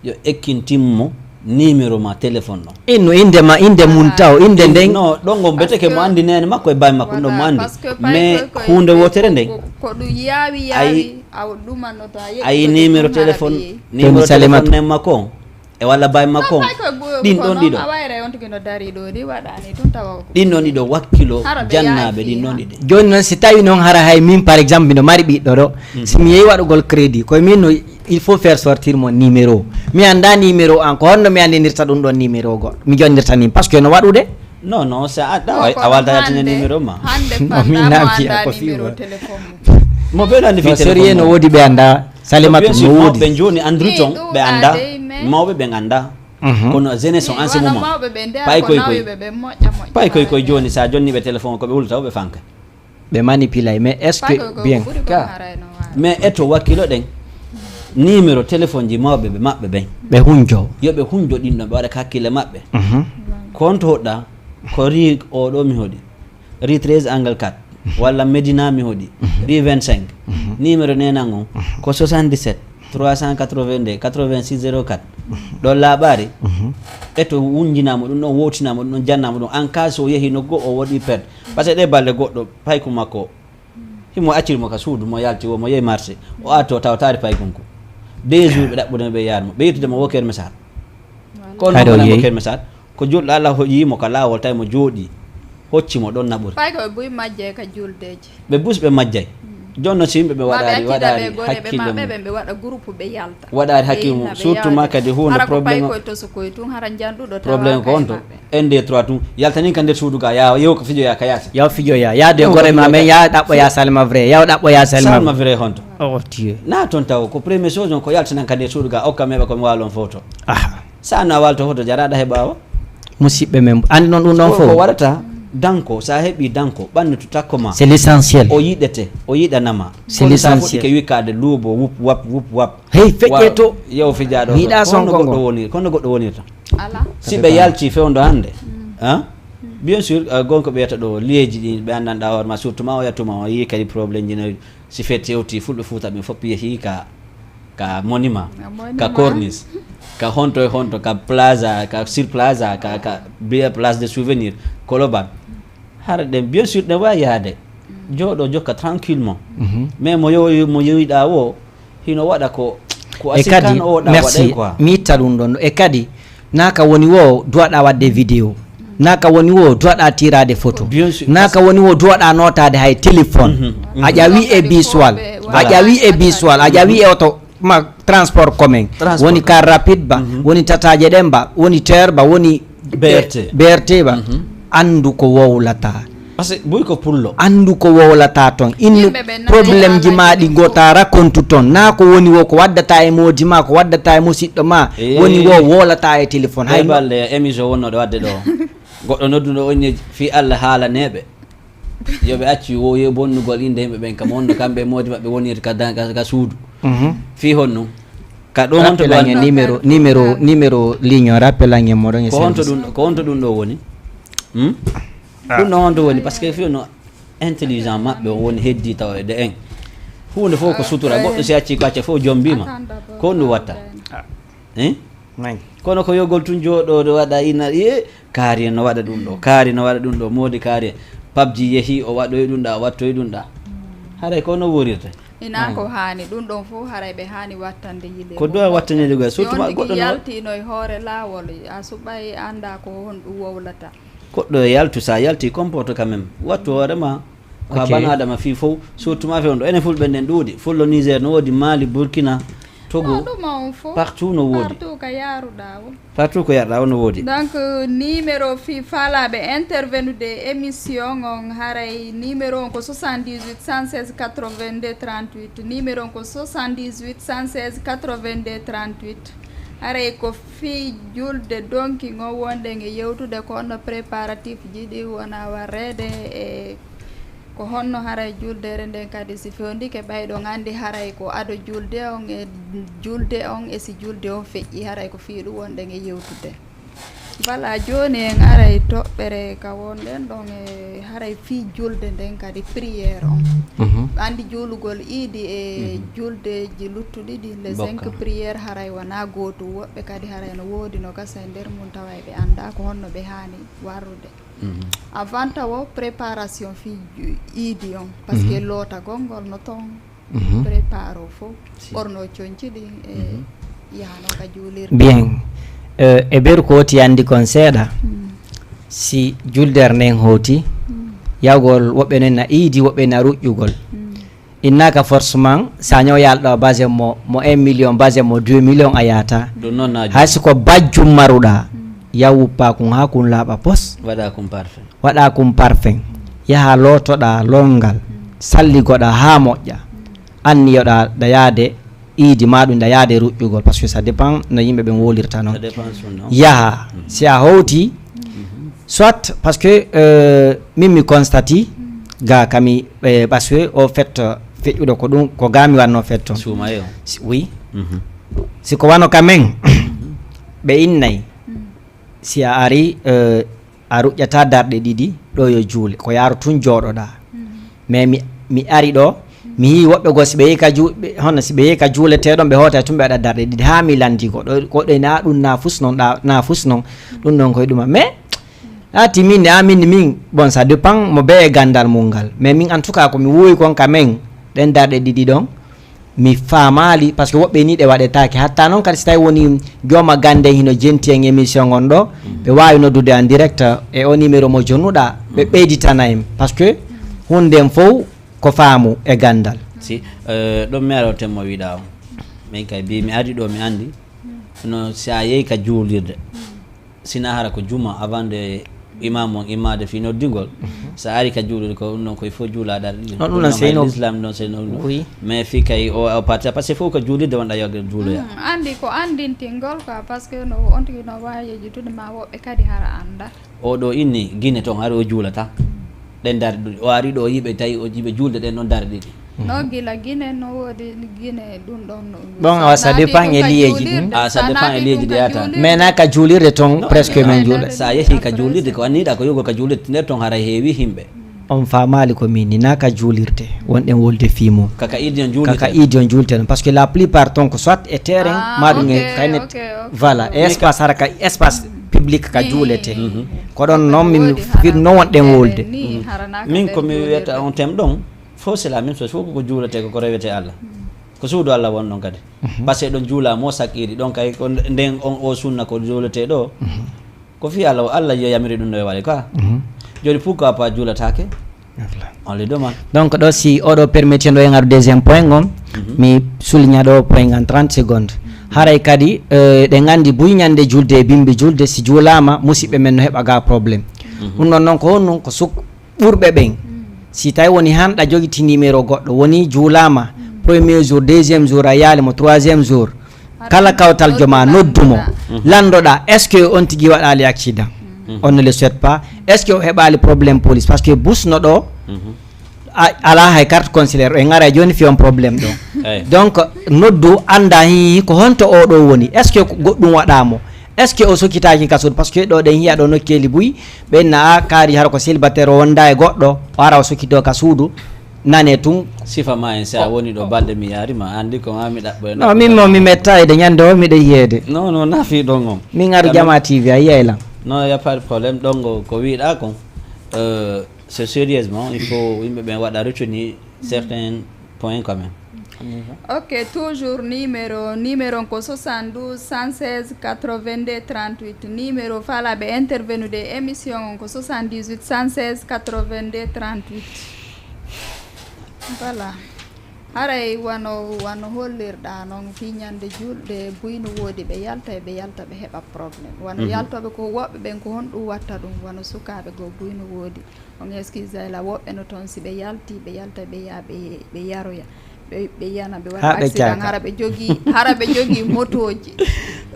yo ekkintin mo numéro ma téléphone ɗon. Inno innde ma, innde mum taw, innde nden. No, ɗon on beteke mo anndi neene makko e baay makko, ɗum ɗon mo anndi. Mais huunde wootere nden. Ko ɗum yaawi, yaawi, a ɗumannoto, a yeɗɗito. Ayi numéro téléphone, numéro téléphone nden makko on, e walla baay makko on. Ɗin ɗon ɗiɗo. A wayre on tigi no dari ɗo, ni waɗani tun tawa ko. Ɗin ɗon ɗiɗo wakkilo jannaaɓe, ɗin ɗon ɗiɗi. Jooni noon, si tawi noon hara hay min, par exemple, miɗo mari ɓiɗɗo ɗo, si mi yehi waɗugol crédit, koye min no, il faut faire sortir mon numéro. Mi annda numéro an, ko honno mi anndinirta ɗum ɗon numéro goɗɗo? Mi jonnirta nin, parce que no waɗude. Non, non, c'est a, a, a walta yaltinde numéro ma. Hannde Non, min fanɗa mo naam fiya annda ko numéro fiwa. Téléphone mum. Mo ɓe ɗo anndi fi No sérieux téléphone no mum. Woodi ɓe annda, Salimatu Bien sûr, no woodi. Mawɓe jooni anndiri ton, ɓe annda. Mawɓe ɓen annda. Mhm. Kono jeunesse on en ce moment. Pay koy koy. Pay koy koy jooni, sa jonni ɓe téléphone ko ɓe wulta, ɓe fanka. Ɓe manipulay, mais est-ce que bien? Mais eto wakkilo ɗen, numéro téléphone ji mawɓe ɓe maɓɓe ɓen. Ɓe hunjo. Yo ɓe hunjo ɗin ɗon, ɓe waɗa ka hakkille maɓɓe. Mhm. Ko honto hoɗɗa? Ko ri o ɗo mi hoɗi. Ri treize angle quatre. Walla Médina mi hoɗi. Ri vingt-cinq. Mhm. Numéro nenan on ko soixante-dix-sept trois cent quatre-vingt-deux quatre-vingt-six zéro quatre. Ɗo laaɓaari. Mhm. Eto wunjinamo ɗum ɗon, wowtinamo ɗum ɗon, jannamo ɗum. An ka so yehi no go o waɗi perte. Parce que ɗe balɗe goɗɗo payku makko. Himo acciri mo ka suudu, mo yalti, wo mo yehi marché. O arti, o tawataari paykun ko. Deux jours ɓe ɗaɓɓude mo, ɓe yaari mo. Ɓe yettude mo wo Kermesar. Kono Kadi o mo yehi. Kermesar, ko julɗo Allah ho-, yii mo ka laawol, tawi mo jooɗi. Hocci mo ɗon naɓuri. Pay ko ɓe buy majje ka juldeji. Ɓe bus ɓe majjay. Jooni noon, so yimɓe ɓe Ma ɓe waɗaari, accida waɗaari ɓe goreɓe hakkille maɓɓe mum. Ɓe, ɓe waɗa groupe, ɓe yalta. Waɗaari Ɓe hakkille mum, yina, ɓe surtout yawde. Ma kadi huunde Hara ko problème pay o-, koye toso koye tun, hara njanduɗo tawa problème ko kay on to. Maɓɓe. Un, deux, trois tun. Yaltani ka nder suudu ga, ya, yew ko fijoya ka yaasi. Yaw fijoya, yaade Yew ko gore ma fijoya men, ka ya ɗaɓɓoya Salma vrai, yaw ɗaɓɓoya Salma Salma vrai. Vrai honto. Oh Dieu. Na toon taw, ko premier chose on ko yaltanan ka nder suudu ga, okka meɓa ko mi waalon foto. Aha. Sa na waalto foto, jaraɗa he ɓaawo. Musiɓɓe men, andi noon ɗum ɗon Ko, ko fof. Waɗata, danko, sa heɓi danko, ɓannutu takko ma. C'est l'essentiel. O yiɗete, o yiɗanama. C'est Kono sa l'essentiel. Fuɗɗike wikkaade luubo, wup, wap, wup, wap. Hey, feƴƴe Wa-, to. Yew fijaɗo Mi yiɗa to. Sonko Kono goɗɗo ngo. Woni, kono goɗɗo wonirta. Ala. Si ɓe yalti fewndo hannde, ah? Bien sûr, ah, gonko ɓeyata ɗo, liyeeji ɗi ɓe anndanɗa hoore ma, surtout ma o yattuma, o yii kadi problème ji no, si feti hewti, fulɓe Fuuta ɓe fof yehi ka, ka monument, Ka monument. Ka corniche, ka honto e honto, ka plaza, ka sur plaza, ka, ka bia place de souvenir, Colobane. Hara ɗen, bien sûr, ɗen wawi yaade. Jooɗo jokka tranquillement. Mhm. Mais mo yo-, mo yowiɗa wo, hino waɗa ko, ko E kadi, asikan o ɗa merci, waɗay quoi. Mi itta ɗum ɗon. E kadi, na ka woni wo duwaɗa waɗde vidéo. Na ka woni wo duwaɗa tirade photo. Bien sûr. Na ka woni wo duwaɗa notade hay téléphone. Mhm, mhm. A ƴawi e biswal. A ƴawi e biswal. A ƴawi e oto ma transport commun. Transport. Woni car rapide ba, Mhm. Woni tataje ɗen ba, woni ter ba, woni B R T. B R T ba. Mhm. Andu ko wowlata. Parce que buy ko pullo. Andu ko wowlata ton. Innu Yimɓe ɓe non problème ji ma ɗi gota racontu ton. Na ko woni wo ko waddata e moodi ma, ko waddata e musiɗɗo ma. Eh. Woni wo wolata e téléphone. Hay Ɓe no- balɗe émission wonnoɗo wadde ɗo. Goɗɗo nodduɗo on ne fi Allah haalaneɓe. Yo ɓe accu wo yo bonnugol inde yimɓe ɓen kam honno kamɓe e moodi maɓɓe wonirta ka dan-, ka, ka suudu. Mhm. Fi honno? Ka ɗo honto Rappel an en numéro, numéro, numéro ligne o, rappel an en moɗon e Ko honto service. Ɗum, ko honto ɗum ɗo woni? Hmm? Ah. Ɗum ɗo honto woni? Parce que fi no intelligent maɓɓe on woni heddi tawa e de en. Huunde fof ko sutura. Goɗɗo si acci ko acca fof jombima. Ko ɗum watta. Ah. Hein? Nay. Kono ko yogol tun jooɗoode waɗa ina, e, kaari en no waɗa ɗum ɗo, kaari no waɗa ɗum ɗo, moodi kaari en. Pabji yehi, o waɗoyi ɗum ɗa, o wattoyi ɗum ɗa. Haray ko no wurirta? Ina ko haani, ɗum ɗon fof haray ɓe haani wattande yile Ko mum duwa wattande yile, surtout ma goɗɗo no yaltino e hoore laawol, a suɓay annda ko honɗum wowlata. Koɗɗo e yaltu, sa yalti comporte quand même, wattu hoore ma. Ko a Ok. Bana adama fii fof, surtout ma fe on ɗo enen fulɓe nden ɗuuɗi, fullo Niger no woodi, Mali, Burkina, Togo. Non, ɗum on fof. Partout no woodi. Partout ka yaruɗa o. Partout ko yarɗa o no woodi. Donc, numéro fii faalaɓe intervenude e émission on, haray numéro on ko soixante-dix-huit cent seize quatre-vingt-deux trente-huit. Numéro on ko soixante-dix-huit cent seize quatre-vingt-deux trente-huit. Haray ko fii julde donki ngo wonɗen e yewtude, ko honno préparatif ji ɗi wona warreede, e ko honno haray juldere nden kadi si fewndike, ɓay ɗon anndi haray ko ado julde on e julde on, e si julde on feƴƴi, haray ko fii ɗum wonɗen e yewtude. Bala jooni en aray toɓɓere ka wonɗen ɗon e haray fii julde nden kadi prière on. Mhm. Anndi juulugol iidi e Mhm. juldeeji luttuɗi ɗin, les cinq Bokka. Prières, haray wonaa gootum. Woɓɓe kadi haray no woodi no gasa e nder mum, tawa eɓe anndaa ko honno ɓe haani warrude. Mhm. Avant tawo préparation fii ju-, iidi on, parce que Mhm. lootagol ngol no toon. Mhm. Prépare o fof, Si. Ɓorno coñci ɗin e Mhm. yaha noon ka juulirde. Bien. Eh, e beru ko woti anndi kon seeɗa, Mm. si juldere nden howti, Mm. yawgol woɓɓe nen na iidi, woɓɓe na ruƴƴugol. Mm. Innaka forcément, sa ñaw yalɗo base mo, mo un million, base mo deux millions a yaata. Ɗum noon na Hay si ko bajjum maruɗa, Mm. yaw wuppa kun haa kun laaɓa pos. Waɗa kun parfum. Waɗa kun parfum. Yaha lootoɗa longal, salligoɗa haa moƴƴa. Anniyoɗa ɗa yaade iidi ma ɗum, ɗa yaade ruƴƴugol, parce que ça dépend no yimɓe ɓen wolirta noon. Ça dépend sur, non? Yaha, si a howti, soit parce que, euh, min mi constati, ga kami, eh, parce que au fait, euh, feƴƴuɗo ko ɗum, ko ga mi wanno fetto. Suuma yo. Si, oui. Mhm. Si ko wano ka men, ɓe innay. Si a ari, euh, a ruƴƴata darɗe ɗiɗi, ɗo yo juule, ko yaaro tun jooɗoɗa. Mhm. Mais mi, mi ari ɗo, mi yii woɓɓe goo, si ɓe yehi ka ju-, ɓe, hono si ɓe yehi ka juuleteeɗo, ɓe hootay tun ɓe waɗa darɗe ɗiɗi, haa mi lanndi ko ɗo, ko ɗo na ɗum na fus non, ɗa, na fus non, ɗum non koye ɗuma. Mais, laati min, a min, min, bon, ça dépend mo bee e ganndal mum ngal. Mais min, en tout cas, ko mi wuuyi kon ka men, ɗen darɗe ɗiɗi ɗon, mi faamaali, parce que woɓɓe ni ɗe waɗetaake. Hatta noon kadi, si tawi woni jooma gannde hino jenti en émission on ɗo, ɓe waawi noddude en direct e o numéro mo jonnuɗa, ɓe ɓeyditana en. Parce que huunde nden fof ko faamu e ganndal. Si, eh, ɗum mi ara o temmo wiɗa o. Min kay bi mi ari ɗo mi anndi. No si a yehi ka juulirde. Sina hara ko juma avant de imam on immade fi noddingol. Sa ari ka juulirde ko ɗum ɗon koye fof juula darɗe ɗiɗi. Non, ɗum ɗon seyno. Islam ɗon seyno ɗum. Oui. Mais fi kay o, o parti, parce que fof ko juulirde wonɗa yogde juuloya. Mm, anndi ko anndintingol quoi, parce que no on tigi no waawi yejjitude ma woɓɓe kadi hara annda. O ɗo inni Guinée toon hari o juulata. Ɗen darɗe ɗiɗi. O ari ɗo yiɓe tawi o yiɓe juulde ɗen ɗon darɗe ɗiɗi. No gila Guinée no woodi Guinée ɗum ɗon no. Bon, awa, ça dépend e liyeeji ɗin. Ah, ça dépend e liyeeji ɗi yata. Mais na ka juulirde toon, presque min juula. Sa yehi ka juulirde ko anniɗa ko yogol ka juulirde nder toon hara heewi himɓe. On faamaali ko min ni na ka juulirde wonɗen wolde fii mum. Kaka iidi on juulirte. Kaka iidi on juulirte non. Parce que la plupart toon ko soit e terrain, ma ɗum e kaynet. Voilà, e espace hara ka espace public ka juulete. Ko ɗon noon min firno wonɗen wolde. Min ko mi wiyata on tem ɗon. Fof c'est la même chose, fof koko juuletee, koko rewetee Allah. Ko suudu Allah won ɗon kadi. Parce que ɗon juula mo sakkiiɗi, ɗon kay ko nden on o sunna ko juuletee ɗo. Ko fii Allah, Allah yo yamiri ɗum no e waɗe quoi. Jooni pourquoi pas juulataake? On les demande. Donc ɗo si oɗo permettre ɗo en aru deuxième point ngon, mi souligne ɗo point en trente secondes. Haray kadi, eh, ɗen anndi buy ñande julde e bimbi julde, si juulaama, musiɓɓe men no heɓa ga problème. Ɗum ɗon noon ko honɗum? Ko suk-, ɓurɓe ɓen. Si tawi woni han ɗa jogiti numéro goɗɗo, woni juulaama, premier jour, deuxième jour, a yaali mo, troisième jour, kala kawtal joma, noddu mo, landoɗa, est-ce que on tigi waɗaali accident? On ne le souhaite pas. Est-ce que o heɓaali problème police? Parce que bus no ɗo, a, alaa hay carte consulaire, en ara jooni fi on problème ɗo. Donc, noddu, annda hi, ko honto o ɗo woni. Est-ce que ko goɗɗum waɗa mo? Est-ce que o sokitaaki ka suudu? Parce que ɗo ɗen hiya ɗo nokkeeli buy, ɓe na a kaari hara ko célibataire o wonda e goɗɗo, o ara o sokito ka suudu, nane tun. Sifa ma en, si a woni ɗo balɗe mi yaari ma, anndi ko ma mi ɗaɓɓoy. No, min mo mi metta e de ñande o miɗo yiyeede. Non, non, na fii ɗon on. Min aru Jama T V, a yiyay lan. Non, y a pas de problème, ɗon ko, ko wiɗa kon. Euh, c'est sérieusement, il faut yimɓe ɓen waɗa retenir certains points quand même. Ok, toujours numéro numéro on ko soixante-douze cent seize quatre-vingt-deux trente-huit. Numéro faalaaɓe intervenude e émission on ko soixante-dix-huit cent seize quatre-vingt-deux trente-huit. Voilà. Haray wano wano hollirɗa noon, fii ñande julde buy no woodi, ɓe yalta e ɓe yalta ɓe heɓa problème. Wano yaltooɓe ko woɓɓe ɓen, ko honɗum watta ɗum? Wano sukaaɓe goo, buy no woodi. On excuse ay la, woɓɓe no toon, si ɓe yalti, ɓe yalta, ɓe yaa, ɓe, ɓe yaroya, ɓe, ɓe yana, ɓe waɗa accident, hara ɓe jogii, hara ɓe jogii motooji.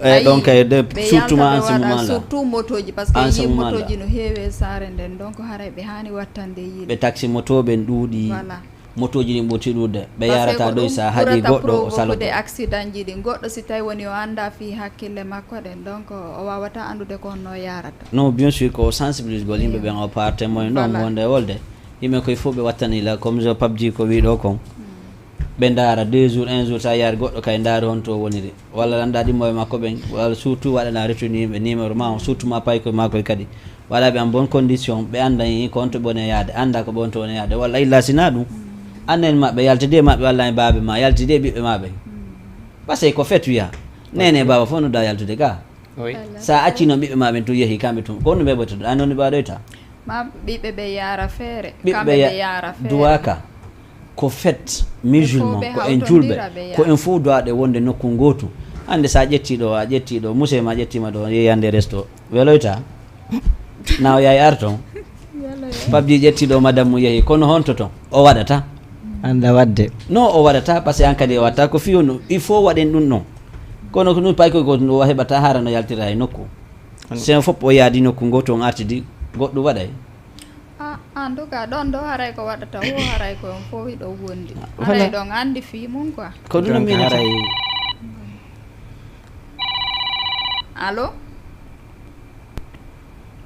Eh, donc, eh, de, surtout ma en ce moment là. Surtout motooji, parce que en ce moment là, motooji no heewi e saare nden, donc haray ɓe haani wattande yimɓe. Ɓe taxi moto ɓen ɗuuɗi. Voilà. Motooji ɗin ɓurti ɗuuɗude. Ɓe yarata ɗo sa haɗi goɗɗo o saloto. Accident ji ɗin, goɗɗo si tawi woni o annda fii hakkille makko ɗen, donc o waawata anndude ko honno o yarata. Non, bien sûr, ko sensibilisgol yimɓe ɓen, o parte moyen ɗon wonde e wolde. Yimɓe koye fof ɓe wattani la, comme je pabji ko wi ɗo kon. Ɓe ndaara deux jours, un jour, sa yaari goɗɗo kay ndaari honto o woniri. Walla annda ɗimmoɓe makko ɓen, walla surtout waɗana retenir yimɓe numéro ma on, surtout ma paykoye makkoye kadi. Waɗa ɓe en bonne condition, ɓe annda ko honto ɓe woni yaade, annda ko ɓe honto woni yaade, walla illa sina ɗum. Annden maɓɓe yaltidi e maɓɓe, walla e baabe ma, yaltidi e ɓiɓɓe ma ɓen. Parce que ko fet wiya, nene e baaba fof nodda yaltude ga. Oui. Sa acci noon ɓiɓɓe ma ɓen tun yehi kamɓe tun, ko honno ɓe ɓoytoto? An woni ɓaɗoyta. Ma ɓiɓɓe ɓe yaara feere, ɓiɓɓe kamɓe ɓe yaara feere. Duwaka. Ko fet musulman, ko en julɓe, ko en fof duwaɗe wonde nokku ngootu. Hannde sa ƴetti ɗo, a ƴetti ɗo, musee ma ƴettima ɗo, yehi hannde resto. Weloyta? Na o yahi arton? Pabji ƴetti ɗo, madame mum yehi. Kono honto ton? O waɗata? Annda waɗde. Non, o waɗata, parce que an kadi o waɗata. Ko fiyo no, il faut waɗen ɗum ɗon. Kono ko ɗum paykoy ko no heɓata hara no yaltira e nokku. Sen fof o yaadi nokku ngootu, on artidi, goɗɗum waɗay. Ah, en tout cas, ɗon ɗo haray ko waɗata o, haray ko on fof hiɗo wondi. Voilà. Haray ɗon anndi fii mum quoi. Ko ɗum. Donc, minute. Haray. Allo?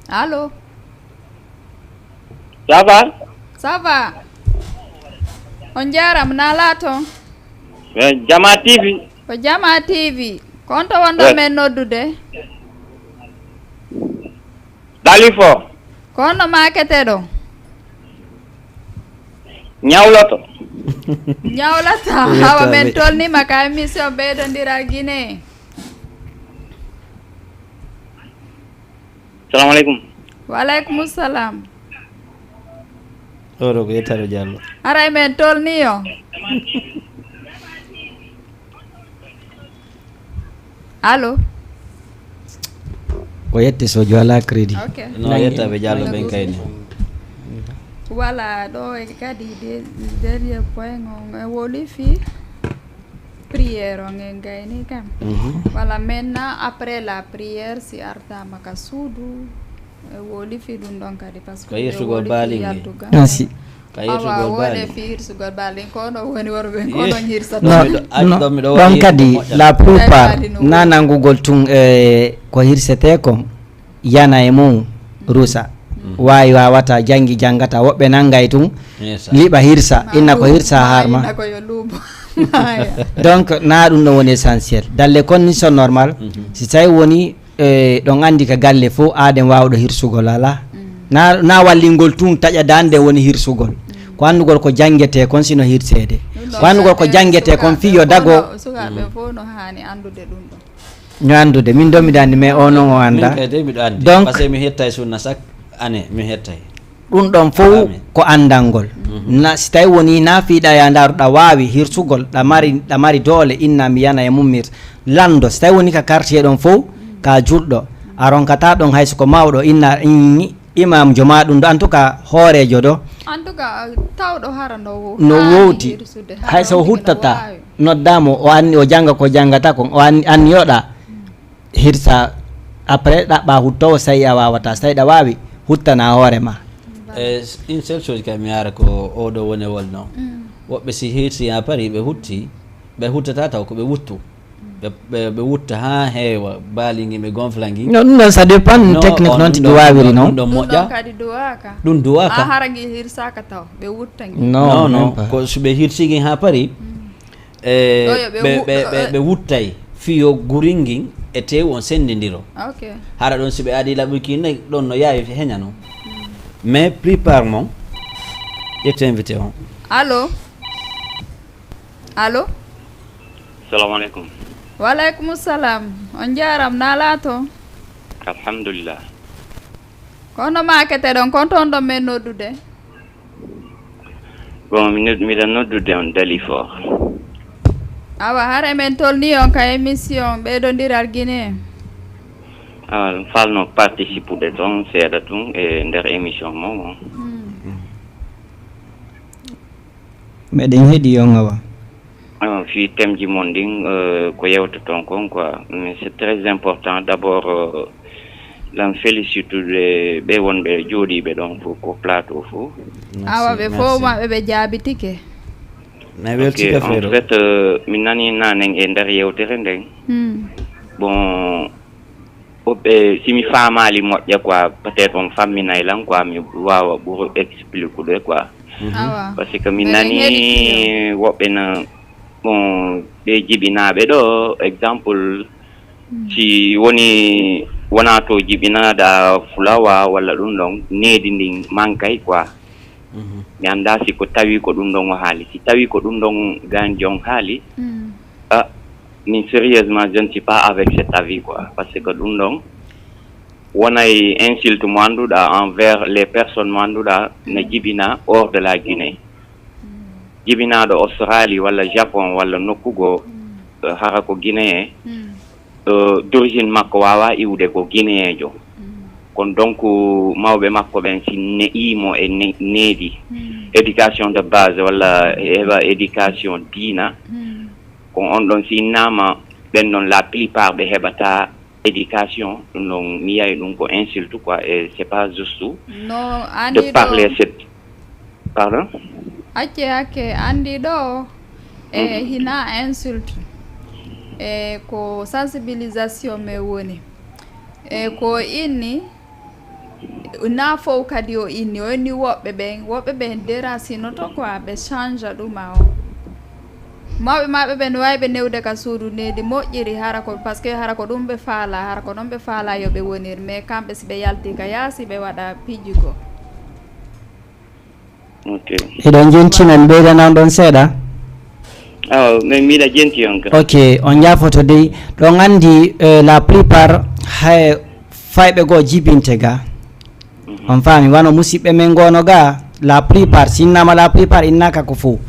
Allo? Ça va? Ça va. On jaaraama, na laato? Eh, Jama T V. Ko Jama T V. Ko on to wonɗo men noddude? Dalifo. Ko honno maakete ɗo? Ñawloto. Ñawlata. Awa, men tolnima ka émission Ɓeydondiral Guinée. Salamu aleykum. Wa aleykum salam. Oɗo ko Yettaro Diallo. Haray men tolni o. Allo? O yetti so jola crédit. Ok. No yettaɓe Diallo ɓen kayni. Voilà, ɗo e kadi de-, dernier point on, e woli fii prière on en gayni kam. Mhm. Voilà, maintenant après la prière, si artama ka suudu, e woli fii ɗum ɗon kadi, parce que ka yirtugol baali ngi. Yaltugal. Ah, si. Ka yirtugol baali. Awa, wole fii hirsugol baali, ko no woni worɓe, ko no hirsata. No, no, ɗon kadi, la plupart, na nanngugol tun, eh, ko hirsete kon, yana e mum, rusa. Mm. Waawi waawata, janngi janngata, woɓɓe nanngay tun, liɓa hirsa, inna ko hirsa harma. Donc, na ɗum ɗon woni essentiel. Dans les conditions normales, si tawi woni, eh, ɗon anndi ka galle fof, aaden waawɗo hirsugol alaa. Mm. Na, na wallingol tun taƴa dande woni hirsugol. Mm. Ko anndugol ko janngete kon sino hirseede. Ko anndugol ko janngete kon fii yo dago. Sukaaɓe fof no haani anndude ɗum ɗon. No anndude, min ɗo miɗo anndi, mais o non o annda. Min kay de miɗo anndi. Donc, parce que mi hettay sunna chaque année, mi hettay. Ɗum ɗon fof ko anndangol. Mhm. Na, si tawi woni na fiiɗa ya ndaaruɗa waawi hirsugol, ɗa mari, ɗa mari doole, inna mi yana e mum mir-, lanndo. Si tawi woni ka quartier ɗon fof, ka julɗo, a ronkata ɗon hay so ko mawɗo, inna, in-, imam joma ɗum ɗo, en tout cas, hooreejo ɗo. En tout cas, tawɗo hara no wo-, no haani wowti. Hirsude, hay so hara no huttata, waawi. Noddaa mo, o anni, o jannga ko janngata kon, o anni, anniyoɗa. Hirsa, après, ɗaɓɓa huttowo, so tawi a waawata, so tawi ɗa waawi, huttana hoore ma. E, une seule chose kay, mi ara ko oɗo woni wolno. Mm. Woɓɓe si hirsi ha paari, ɓe hutti, ɓe huttata taw ko ɓe wuttu. Ɓe, ɓe, ɓe wutta ha heewa, baali ngi, ɓe gonfla ngi. No, ɗum ɗon, ça dépend technique noon, tigi waawiri noon. Ɗum ɗon moƴƴa. Ɗum ɗon kadi duwaaka. Ɗum duwaaka. A hara ngi hirsaaka taw, ɓe wutta ngi. Non, non, même pas. Ko so ɓe hirsi ngi ha paari, mm. E, ɓe, ɓe, ɓe, ɓe wuttay fiyo guringin e teewu on senndindiro. Ok. Hara ɗon si ɓe aadi laɓuki nayi, ɗon no yaawi heñano. Mm. Mais plupart mon, ƴetti invité on. Allo? Allo? Salamu aleykum. Wa aleykum salam. On njaaraama, na laato? Alhamdulillah. Kono maakete ɗon, kon toon ɗon men noddude? Bon, mi nod-, miɗa noddude on Dalifort. Awa, hare men tolni on ka émission ɓeydondiral Guinée. Awa, mi falno participude toon seeɗa tun e nder émission mo. Hmm. Meɗen heɗi on awa. Ah, fii thème ji mon ɗin, euh, ko yewtoton kon quoi. Mais c'est très important. D'abord, euh, lan félicitude ɓe wonɓe jooɗiiɓe ɗon fof, ko plateau fof. Awa, ɓe fof maɓɓe ɓe jaabitike. Na Ok, weltika en feere. Fait, euh, mi nani nanen e nder yewtere nden. Hmm. Bon, woɓɓe, si mi faamaali moƴƴa quoi, peut-être on famminay lan quoi, mi waawa ɓuro expliquer quoi. Mhm. Awa. Parce que mi Mbeɗen nani heɗi woɓɓe na, bon, ɓe jibinaaɓe ɗo, exemple, Mm. si woni, wona to jibinaɗa fulawa walla ɗum ɗon, needi ndin mankay quoi. Mhm. Mi annda si ko tawi ko ɗum ɗon o haali. Si tawi ko ɗum ɗon ganjo on haali, Mm. ah, min sérieusement, je ne suis pas avec cet avis quoi. Parce que ɗum ɗon wonay insulte mo annduɗa envers les personnes mo annduɗa na jibina hors de la Guinée. Jibinaɗo Australie walla Japon walla nokku goo, eh, hara ko Guinéen, eh, d'origine makko wawa iwde ko Guinéenjo. Kono donc mawɓe makko ɓen si ne'imo e ne-, needi, éducation de base walla heɓa éducation diina, ko on ɗon si innama ɓen ɗon la plupart ɓe heɓata éducation, ɗum ɗon mi yiyay ɗum ko insulte quoi, et c'est pas juste No, de andi ɗo. parler cette, pardon? Acce hakke, andi ɗo. E Mhm. hina insulte. E ko sensibilisation me woni. E ko inni, na fof kadi o inni, o inni woɓɓe ɓen, woɓɓe ɓen déracinoto quoi, ɓe change ɗuma o. Mawɓe maɓɓe ɓen wawi ɓe newde ka suudu needi moƴƴiri, hara ko, parce que hara ko ɗum ɓe faala, hara ko ɗon ɓe faala yo ɓe wonir, mais kamɓe si ɓe yalti ka yaasi, ɓe waɗa piiji goo. Ok. Hiɗon jentina, mi ɓeydanan ɗon seeɗa. Awa, min miɗa jenti on ka. Ok, on jaafoto dey. Ɗon andi, eh, la plupart hay fayɓe goo jibinte ga. Mhm. On faami, wano musiɓɓe men goono ga, la plupart, si innama la plupart, innaka ko fow.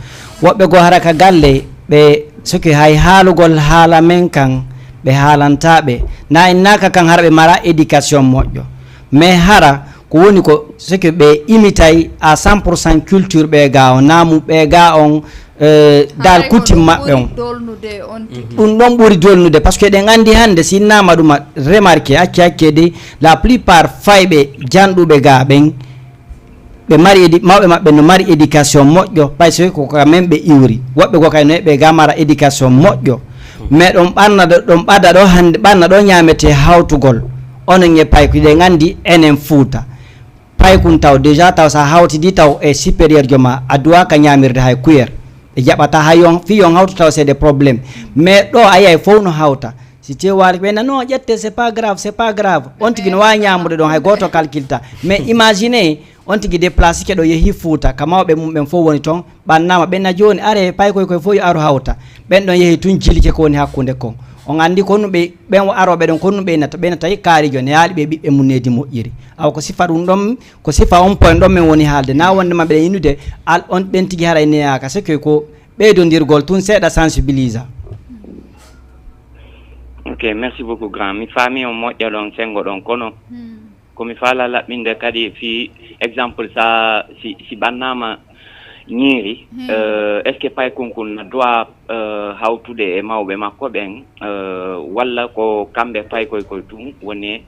Woɓɓe goo hara ka galle, ɓe soki hay haalugol haala men kan, ɓe haalanta ɓe. Na innaka kan hara ɓe mara éducation moƴƴo. Mais hara ko woni ko, soki ɓe imitay à cent pour cent culture ɓe ga on, naamu ɓe ga on, eh, dal Hay ko coutume ɗum maɓɓe ɓuri on. Dolnude on tigi. Ɗum ɗon ɓuri dolnude, parce que eɗen andi hande, si innama ɗum a remarqué, acce hakke de, la plupart fayɓe janɗuɓe ga ɓen, ɓe mari édi-, mawɓe maɓɓe no mari éducation moƴƴo, parce que ko ka men ɓe iwri. Woɓɓe goo kay no ɓe ga mara éducation moƴƴo. Mais ɗon ɓanna ɗo, ɗon ɓada ɗo hande, ɓanna ɗo ñamete hawtugol. Onon e paykuɗe ngandi enen Fuuta. Paykun taw, déjà taw sa hawtidi taw e supérieur jo ma, a duwa ka ñamirde hay kuyer. Ɓe jaɓata hay on, fi on hawtu taw c'est des problèmes. Mais ɗo a yiyay fow no hawta. Si tew waali ɓe na, "Non, ƴette, c'est pas grave, c'est pas grave." On tigi no wawi ñamude ɗon, hay goto calculta. Mais imaginez, on tigi déplacé ke ɗo yeehi Fuuta, ka mawɓe mum ɓen fow woni ton, ɓannama ɓen na joni, are paykoy koy fow yo aru hawta. Ɓen ɗon yeehi tun jilike ko woni hakkunde kon. On andi ko ɗum ɓe, ɓen o aroɓe ɗon ko ɗum ɓe nata, ɓe nata kaarijo ne yaali ɓe ɓiɓɓe mum needi moƴƴiri. Awa ko sifa ɗum ɗon, ko sifa on point ɗon min woni haalde. Na wonde ma ɓe innude, al on ɓen tigi haray neyaka, c'est que ko ɓeydondirgol tun seeɗa sensibilisa. Ok, merci beaucoup, grand. Mi faami on moƴƴa ɗon, sengo ɗon, kono Hmm. ko mi faala laɓɓinde kadi fii exemple, sa, si, si ɓannama ñiiri, Hmm. euh, est-ce que paykun kun na droit, euh, hawtude e mawɓe makko ɓen, euh, walla ko kamɓe paykoy koy tun woni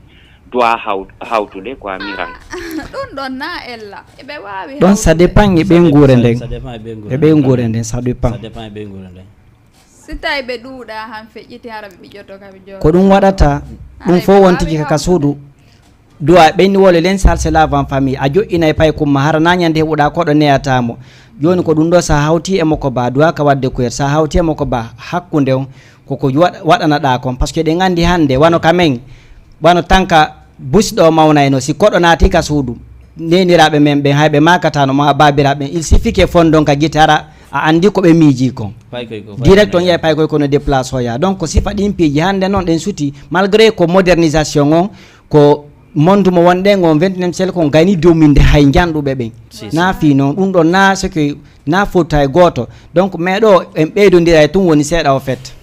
droit haw-, hawtude quoi, miran? Ɗum ɗon na ella. Eɓe waawi Ɗon ça hawtude. Dépend e Ça dépend, ɓeynguure ça, nden. Ça dépend e ɓeynguure E nden. Ɓeynguure nden, ça dépend. Ça dépend e ɓeynguure nden. Si tawi ɓe ɗuuɗa han feƴƴiti, hara ɓe ɓiƴƴoto ka ɓe jooɗo. Ko ɗum waɗata, ɗum Haray fof ɓe won waawi tigi ka hawtude. Suudu. Duwa ɓenni wole len sal se lavan famille. A joƴƴinay pay kumma hara na ñande heɓuɗa koɗo neyata mo. Joni ko ɗum ɗo sa hawti e mo ko ba, duwa ka wadde kuyel. Sa hawti e mo ko ba, hakkunde on, koko waɗ-, waɗanaɗa kon. Parce que ɗen andi hande, wano ka men, wano tanka busi ɗo mawnayno, si koɗo naati ka suudu, neniraaɓe men ɓen, hay ɓe maakatano ma baabiraaɓe ɓen, il suffit que fondon ka gite hara a anndi ko ɓe miiji kon. Paykoy ko direct on fayi yiyay paykoy kono déplace oya. Donc ko sifa ɗin piiji hannde noon ɗen suti, malgré ko modernisation on, ko monde mo wonɗen on vingt et unième siècle kon gayni dominde hay njanɗuɓe ɓen. C'est ça. Na fii noon ɗum ɗon na ce que na fota e gooto. Donc mais ɗo en ɓeydondira e tun woni seeɗa au fait.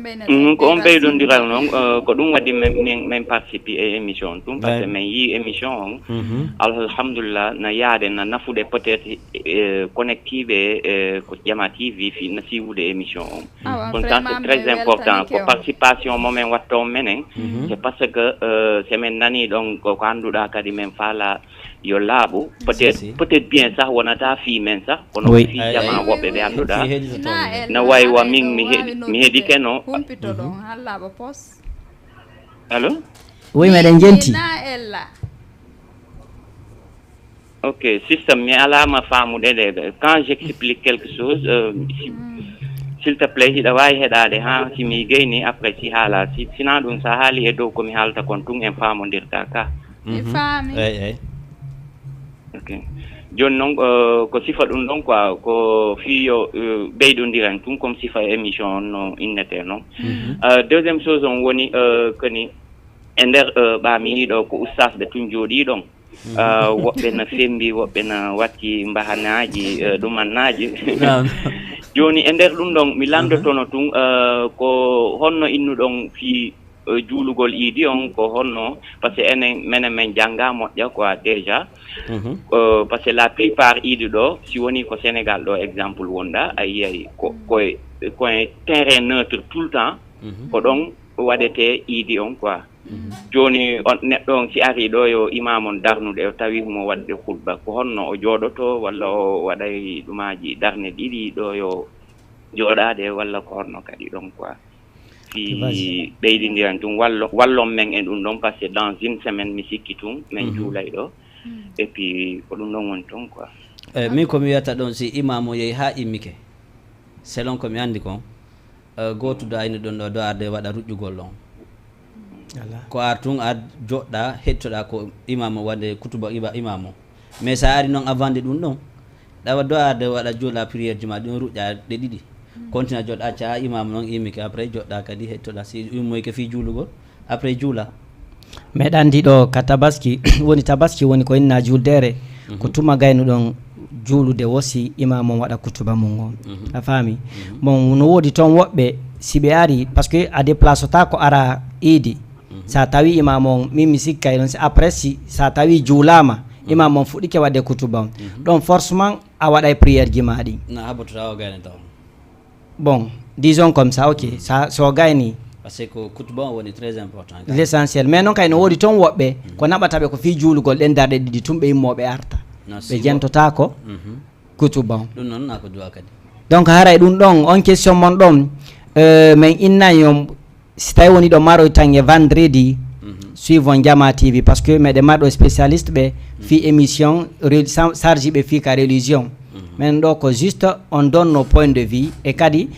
Mhm, ko on ɓeydondiral noon, eh, ko ɗum waɗi min, min, min participe e émission on tun, parce que min yii émission on. Alhamdulillah, na yaade, na nafude peut-être, eh, connectiiɓe, eh, ko Jama T V fi na siiwude émission on. Kono ça c'est très important, ko participation mo min watta on menen. C'est parce que, eh, si min nanii ɗon ko, ko annduɗaa kadi min faala yo laaɓu, peut-être, peut-être bien sah wonata fii men sah, kono ko fii jamaa woɓɓe ɓe annduɗaa. No wayi wa min mi heɗi, mi heɗike no. Humpito ɗon hallaaɓa pos. Allo? Oui, meɗen jenti. Ok, système mi alaama faamude ɗe. Quand j'explique quelque chose, euh, si- s'il te plaît, hiɗa waawi heɗaade ha si mi gayni après si haala. Si sina ɗum sa haali e dow ko mi haalta kon tun en faamondirta ka. Mi faami. Eyi, eyi. Ok. Jooni noon, eh, ko sifa ɗum ɗon quoi, ko fii yo, eh, ɓeydondiren tun comme sifa émission on no innetee noon. Eh, deuxième chose on woni, eh, koni e nder, eh, ɓaami ɗiɗo ko ustaasɓe tun jooɗii ɗon. Eh, woɓɓe na fembi, woɓɓe na watti mbahanaaji, eh, ɗumannaaji. Jooni e nder ɗum ɗon mi lanndotono tun, eh, ko honno innuɗon fii, eh, juulugol iidi on, ko honno, parce que enen menen men jannga moƴƴa quoi déjà. Eh, parce que la plupart iidi ɗo si woni ko Sénégal ɗo exemple wonɗa a yiyay ko koye koye terrain neutre tout le temps. Ko ɗon waɗetee iidi on quoi. Jooni on neɗɗo on si ari ɗo yo imam on darnude o tawi mo waɗde khutba, ko honno o jooɗoto walla o waɗay ɗumaaji darne ɗiɗi ɗo yo jooɗaade walla ko honno kadi ɗon quoi? Si ɓeydindiran tun wallo wallon men e ɗum ɗon parce que dans une semaine mi sikki tun min juulay ɗo. Et puis ko ɗum ɗon woni ton quoi. Eyi min ko mi wiyata ɗon si imam o yehi ha immike, selon ko mi anndi kon, gootuɗo ayni ɗon ɗo do'arde waɗa ruƴƴugol ɗon. Ko ar tun ar joɗɗa heɗitoɗa ko imam o waɗde kutuba iba imam o. Mais sa ari noon avant de ɗum ɗon ɗawa do'arde waɗa juula prière juma ɗum ruƴƴa ɗe ɗiɗi. Continue joɗɗa acca ha imam noon immike après joɗɗa kadi heɗitoɗa si immoyke fii juulugol après juula. Meɗa anndi ɗo ka tabaski woni tabaski woni ko inna juuldeere. Ko tuma gaynuɗon juulude wo si imam on waɗa kutuba mum on. A faami? Bon no woodi toon woɓɓe si ɓe ari parce que a déplaceta ko ara iidi. Sa tawi imam on min mi sikkay ɗon si après si sa tawi juulama imam on fuɗɗike waɗde kutuba on, ɗon forcement a waɗay prière ji ma ɗin. Na habotota o gayna taw. Bon, disons comme ça, ok, sa so gayni. Parce que ko kutuba on woni très important. L'essentiel mais noon kay no woodi toon woɓɓe ko naɓata ɓe ko fii juulugol ɗen darɗe ɗiɗi tun ɓe immo ɓe arta. Ɓe jentotako kutuba on. Ɗum noon na ko duwa kadi. Donc haray ɗum ɗon on question mon ɗon, euh, min innay on si tawi woni ɗo maroy tan e vendredi. Suivons Jama T V parce que meɗen mari ɗo spécialiste ɓe fii émission charge ɓe fii ka religion. Min ɗo ko juste on donno point de vue e kadi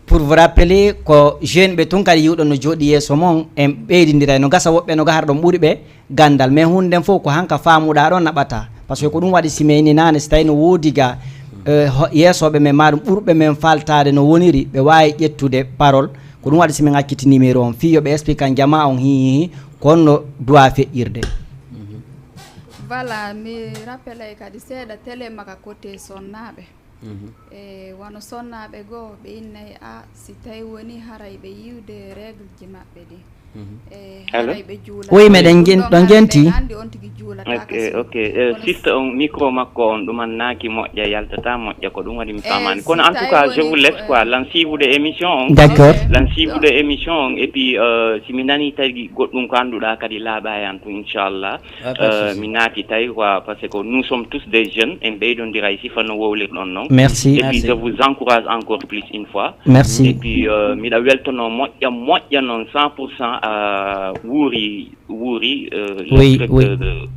pour vous rappeler ko jeune ɓe tun kadi yiwɗon no jooɗi yeeso mon en ɓeydindiray no gasa woɓɓe no gahar ɗon ɓuri ɓe ganndal mais huunde nden fof ko hanka faamuɗa ɗon naɓata. Parce que ko ɗum waɗi si meyni naane si tawi no woodi ga yeesoɓe men maɗum ɓurɓe men faltaade no woniri ɓe waawi ƴettude parole. Ko ɗum waɗi si min acciti numéro on fii yo ɓe explique an jama on hihihi ko honno duwa feƴƴirde. Voilà, mi rappelay kadi seeɗa télé maka côté sonnaaɓe. E wano sonnaaɓe goo ɓe innay a si tawi woni haray ɓe yiwde règle ji maɓɓe ɗi. E haray ɓe juula. Oui, meɗen ɗon jenti. Andi on tigi juulata. Ok, ok. Eh, sista on micro makko on ɗuman naaki moƴƴa yaltata moƴƴa ko ɗum waɗi mi famani kono en tout cas je vous laisse quoi lan siibude émission on. D'accord. Lan siibude émission on et puis euh, si mi nani tagi goɗɗum ko annduɗa kadi laaɓa e an tun inchallah. Mi naati tawi quoi parce que nous sommes tous des jeunes en ɓeydondira e sifa no wowlirɗon noon. Merci. Et puis je vous encourage encore plus une fois. Merci. Et puis euh, miɗa weltono moƴƴa moƴƴa noon cent pour cent a wuuri wuuri. Oui, oui.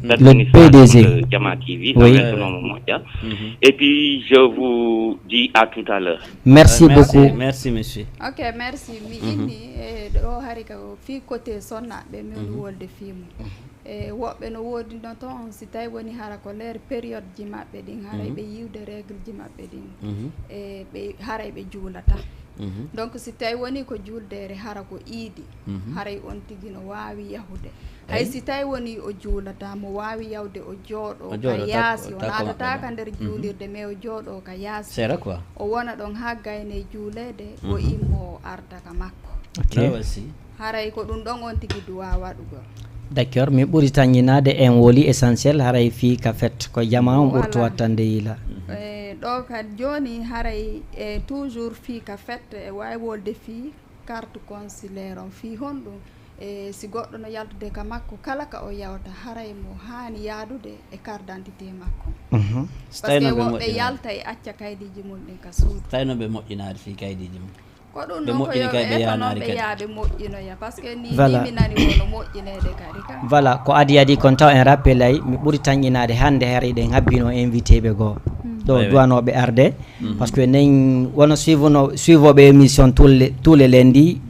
Le P D G. Jama T V. Weltonomo moƴƴa. Et puis je vous dis à tout à l'heure. Merci beaucoup. Merci monsieur. Ok, merci. Mi inni e ɗo hari ka fii côté sonnaɓe mi woni wolde fii mum. E woɓɓe no woodi no toon, si tawi woni hara ko leer période ji maɓɓe ɗin, haray ɓe yiwde règle ji maɓɓe ɗin, e ɓe haray ɓe juulata. Donc si tawi woni ko juuldeere hara ko iidi, haray on tigi no waawi yahude. Hay si tawi woni o juulata, mo waawi yawde o jooɗo ka yaasi, o naatata ka nder juulirde, mais o jooɗo ka yaasi, o wona ɗon haa gayne juuleede, o immo o arta ka makko. Haray ko ɗum ɗon on tigi duwaa waɗugol. D'accord, mi ɓuri tanñinaade en woli essentiel, haray fii ka fet ko jama on ɓurtu wattande yila. E ɗo ka jooni haray e toujours fii ka fet e waawi wolde fii carte consulaire on fii honɗum. E si goɗɗo no yaltude ka makko, kala ka o yawta haray mo haani yaadude e carte d'identité makko. Parce que woɓɓe yalta e acca kaydiiji mum ɗin ka suudu. Tawi no ɓe moƴƴinaade fii kaydiiji mum. Ko ɗum noon ko yo ɓe eto noon ɓe yaa ɓe moƴƴinoya, parce que ni mi nani wono moƴƴineede kadi ka. Voilà, ko adi adi kon taw en rappel ay mi ɓuri tanƴinaade hannde hara eɗen habbino invité ɓe goo ɗo duwanooɓe arde. Parce que nen wono suivano suivooɓe émission tous les tous les lundis,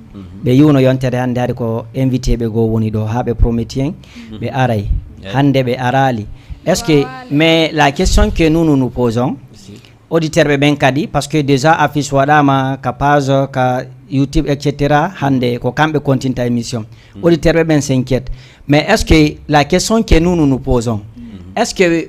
ɓe yiwno yontere hannde hari ko invité ɓe goo woni ɗo haa ɓe prometien ɓe aray. Hannde ɓe araali. Est ce que mais la question que nous nous nous posons, auditeur ɓe ɓen kadi, parce que déjà affiche waɗama ka page, ka YouTube, et cetera, hannde ko kamɓe continta émission. Auditeur ɓe ɓen s'inquiète. Mais est ce que la question que nous nous nous posons, est ce que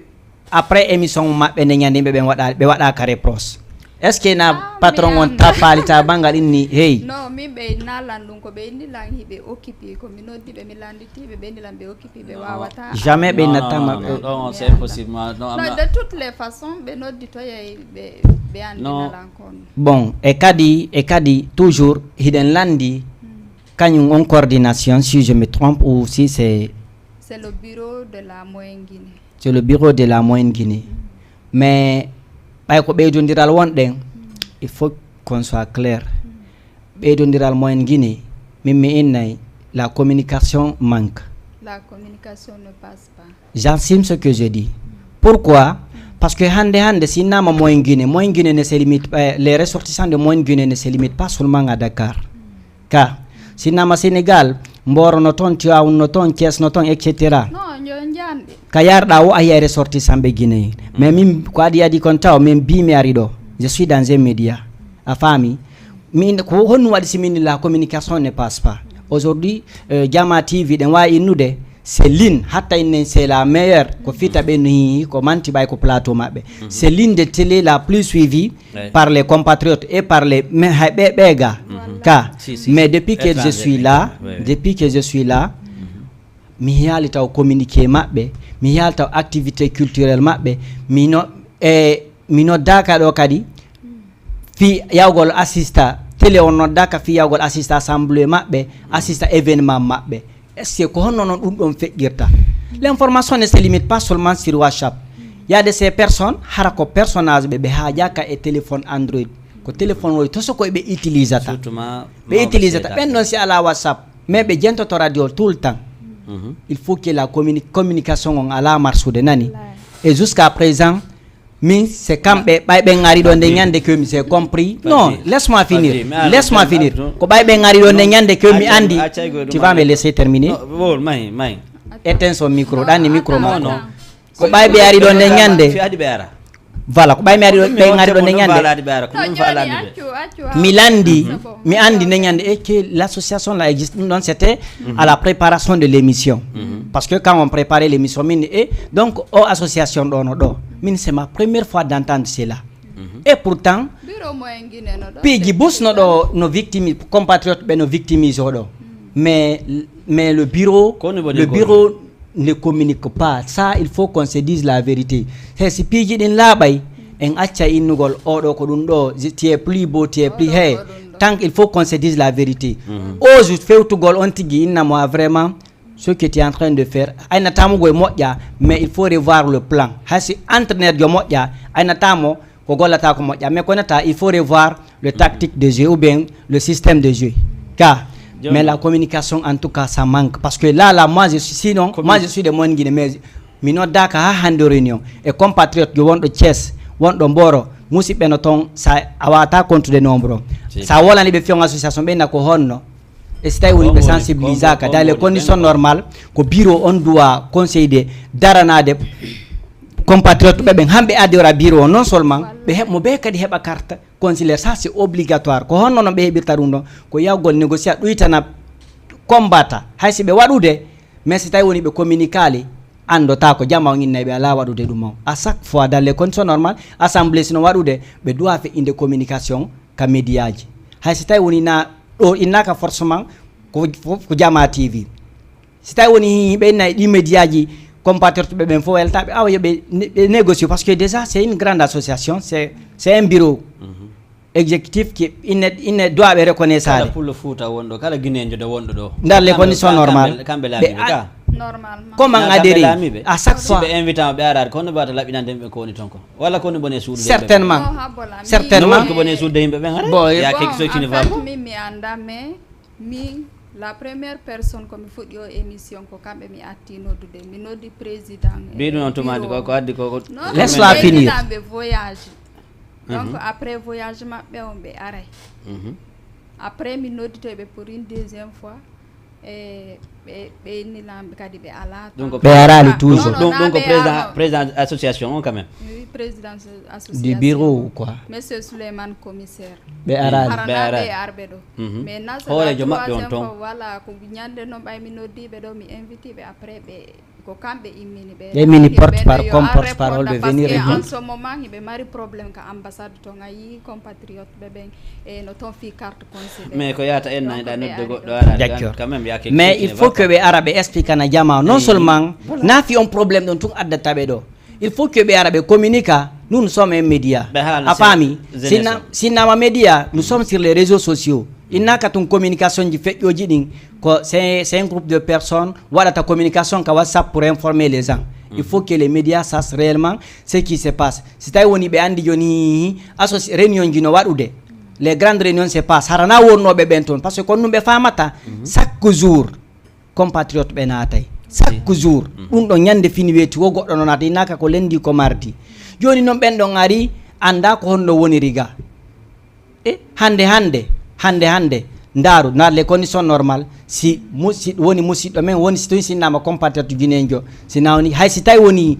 après émission maɓɓe nde ñande yimɓe ɓen waɗa ɓe waɗaka reproche? Est ce que na patron on tappaali ta banngal inni hey? Non, min ɓe nalan ɗum ko ɓe inni lan hiɓe occupé, ko mi noddi ɓe mi landiti ɓe, ɓe inni lan ɓe occupé ɓe wawata. Jamais ɓe nattama. Non, c'est impossible. Non, de toutes les façons ɓe nodditoyay ɓe ɓe andina lan kon. Bon, e kadi e kadi toujours hiɗen landi kañum on coordination, si je me trompe ou si c'est c'est le bureau de la moyenne Guinée. C'est le bureau de la moyenne Guinée. Mais ɓay ko ɓeydondiral wonɗen, il faut qu'on soit clair. Ɓeydondiral moyenne Guinée, min mi innay la communication manque. La communication ne passe pas. J'assume ce que je dis. Pourquoi? Parce que hannde hannde si innama moyenne Guinée, moyenne Guinée ne se limite, euh, les ressortissants de moyenne Guinée ne se limitent pas seulement à Dakar. Ka si innama Sénégal, Mboro no toon, Tivaoune no toon, Thiès no toon, et cetera. Ka yarɗa o a yiya ressortissant ɓe Guinée. Mais min ko adi adi kon taw min mbi mi ari ɗo, je suis dans un média, a faami. Min ko honno waɗi si min la communication ne passe pas? Aujourd'hui, euh, Jama T V ɗen wawi innude, c'est l'une, hatta innen c'est la meilleure, ko fita ɓe no hi ko manti ɓay ko plateau maɓɓe. C'est l'une des télé la plus suivie par les compatriotes et par les, mais hay ɓe ɓeega ka. Mais depuis que je suis là, depuis que je suis là, mi hiyaali taw communiqué maɓɓe, mi hiyaali taw activité culturelle maɓɓe, mino e mi noddaaka ɗo kadi fi yawgol assista télé on, noddaaka fi yawgol assista assemblée maɓɓe, assista événement maɓɓe. Est ce que ko honno noon ɗum ɗon feƴƴirta? L'information ne se limite pas seulement sur WhatsApp. Il y a de ces personnes, hara ko personnage ɓe ɓe haajaka e téléphone Android. Ko téléphone oy toso koye ɓe utilisata. Ɓe utilisata ɓen ɗon si ala WhatsApp, mais ɓe jentoto radio tout le temps. Il faut que la communi- communication on ala marsude nani. Et jusqu'à présent, min c'est kamɓe ɓay ɓen ari ɗo nde ñande que mi c'est compris. Non, laisse-moi finir, laisse-moi finir. Ko ɓay ɓen ari ɗo nde ñande que mi andi. Tu vas me laisser terminer? Éteins son micro, ɗanni micro makko. Ko ɓay ɓe ari ɗo nde ñande. Voilà, ko ɓay mi ari ɗo ɓe ari ɗo nde ñande. Mi landi, mi andi nde ñande e que l'association là existe, ɗum ɗon c'était à la préparation de l'émission. Parce que quand on préparait l'émission min e donc o association ɗo no ɗo, min c'est ma première fois d'entendre cela. Et pourtant piiji bus no ɗo no victimise, compatriote ɓe no victimise o ɗo. Mais mais le bureau, le bureau ne communique pas. Ça il faut qu'on se dise la vérité. He si piiji ɗin laaɓay, en acca innugol oɗo ko ɗum ɗo, tu es plus beau, tu es plus he. Tant il faut qu'on se dise la vérité. Ose fewtugol on tigi innamo a vraiment ce que tu es en train de faire aynatamo go e moƴƴa. Mais il faut revoir le plan. Hay si entraîneur jo moƴƴa aynatamo ko gollata ko moƴƴa, mais ko nata il faut revoir le tactique de jeu ou bien le système de jeu. Ka mais la communication en tout cas ça manque, parce que là là moi je suis, sinon moi je suis de moyenne Guinée, mais mi noddaka ha hande réunion e compatriote jo wonɗo Thiès, wonɗo Mboro, musidɓe no toon, sa a wata compte de nombre o, sa wolani ɓe fiyon association ɓe na ko honno. E si tawi woni ɓe sensibilisaka dans les conditions normales, ko bureau on doit conseil de daranade compatriote ɓe ɓen, hamɓe addi ora bureau on. Non seulement ɓe heɓ mo ɓe kadi heɓa carte consulaire, ça c'est obligatoire. Ko honno non ɓe heɓirta ɗum ɗon? Ko yahgol négocier, ɗuytana, combattre, hay si ɓe waɗude, mais si tawi woni ɓe communiquali, anndota ko jama on innay ɓe ala waɗude ɗum on. À chaque fois dans les conditions normales, assemblée sino waɗude, ɓe doit feƴƴinde communication ka médiaji. Hay si tawi woni na ɗo innaka forcément ko, ko, ko jama T V. Si tawi woni ɓe innay ɗi médiaji, compatriote ɓe ɓen fof weltaɓe, awa yo ɓe né- ɓe négocier, parce que déjà c'est une grande association, c'est c'est un bureau exécutif qui inne inne doit ɓe kala reconnaissade. Pullo Fuuta wonɗo, kala Guinéen jodo wonɗo ɗo. Dans les Kamɓe- conditions ka- normales. Kamɓe kamɓe laamiɓe ka. Normalement. Comment Na kamɓe adhérer laamiɓe. À chaque Si fois. Ɓe invité ma ɓe araade, kono ɓe wata laɓɓinande yimɓe ko woni toon ko. Walla ko woni bone suudu yimɓe ɓe. Certainement. No haɓola. No Certainement. Woni ko bone suudu yimɓe ɓen hara? Bon, Ya bon, quelque chose qui ne va pas. Min mi annda, mais mi la première personne ko mi fuɗɗi o émission ko kamɓe mi atti noddude. Mi noddi président. Mbiɗum on tumaandi ko ko addi ko ko. Non, Laisse-la finir. Ɓe voyage. Donc après voyage maɓɓe on ɓe aray. Après mi nodditoyɓe pour une deuxième fois. E ɓe ɓe inni lamɓe kadi ɓe ala. Donc ɓe araali toujours. Donc donc président président association on quand même. Oui, président association. Du bureau ou quoi? Monsieur Souleymane commissaire. Ɓe araali. Harana ɓe arɓe ɗo. Mais nasa hoorejo maɓɓe on ton. Voilà ko ñande noon ɓay mi noddiɓe ɗo mi invitiɓe après ɓe ko kamɓe immini ɓe. Ɓe mini porte par comme porte parole ɓe venir. En ce moment hiɓe mari problème ka ambassade ton a yii compatriote ɓe ɓen e no ton fi carte consulaire. Mais ko yata en nani da nodde goɗɗo ara. D'accord. Quand même ya quelque mais il faut que ɓe ara ɓe explique na jama non seulement na fi on problème ɗon tun addata ɓe ɗo. Il faut que ɓe ara ɓe communique. Nous nous sommes un média. A faami? Sinnama média, nous sommes sur les réseaux sociaux. Innaka tun communication ji feƴƴoji ɗin ko c'est c'est un groupe de personnes waɗata communication ka WhatsApp pour informer les gens. Il faut que les médias sachent réellement ce qui se passe. Si tawi woni ɓe andi joni associ réunion ji no waɗude, les grandes réunions se passe harana wonnoɓe ɓen toon parce que kon ɗum ɓe famata. Chaque jour compatriote ɓe naatay chaque jour. Ɗum ɗon ñande fini weeti wo goɗɗo no naata innaka ko lendi ko mardi. Joni noon ɓen ɗon ari anda ko honno woni riga. E hande hande hande hande ndaru dans les conditions normales si musid woni musidɗo men woni si tun sinnama compatriote guinéen jo si nawni hay si tawi woni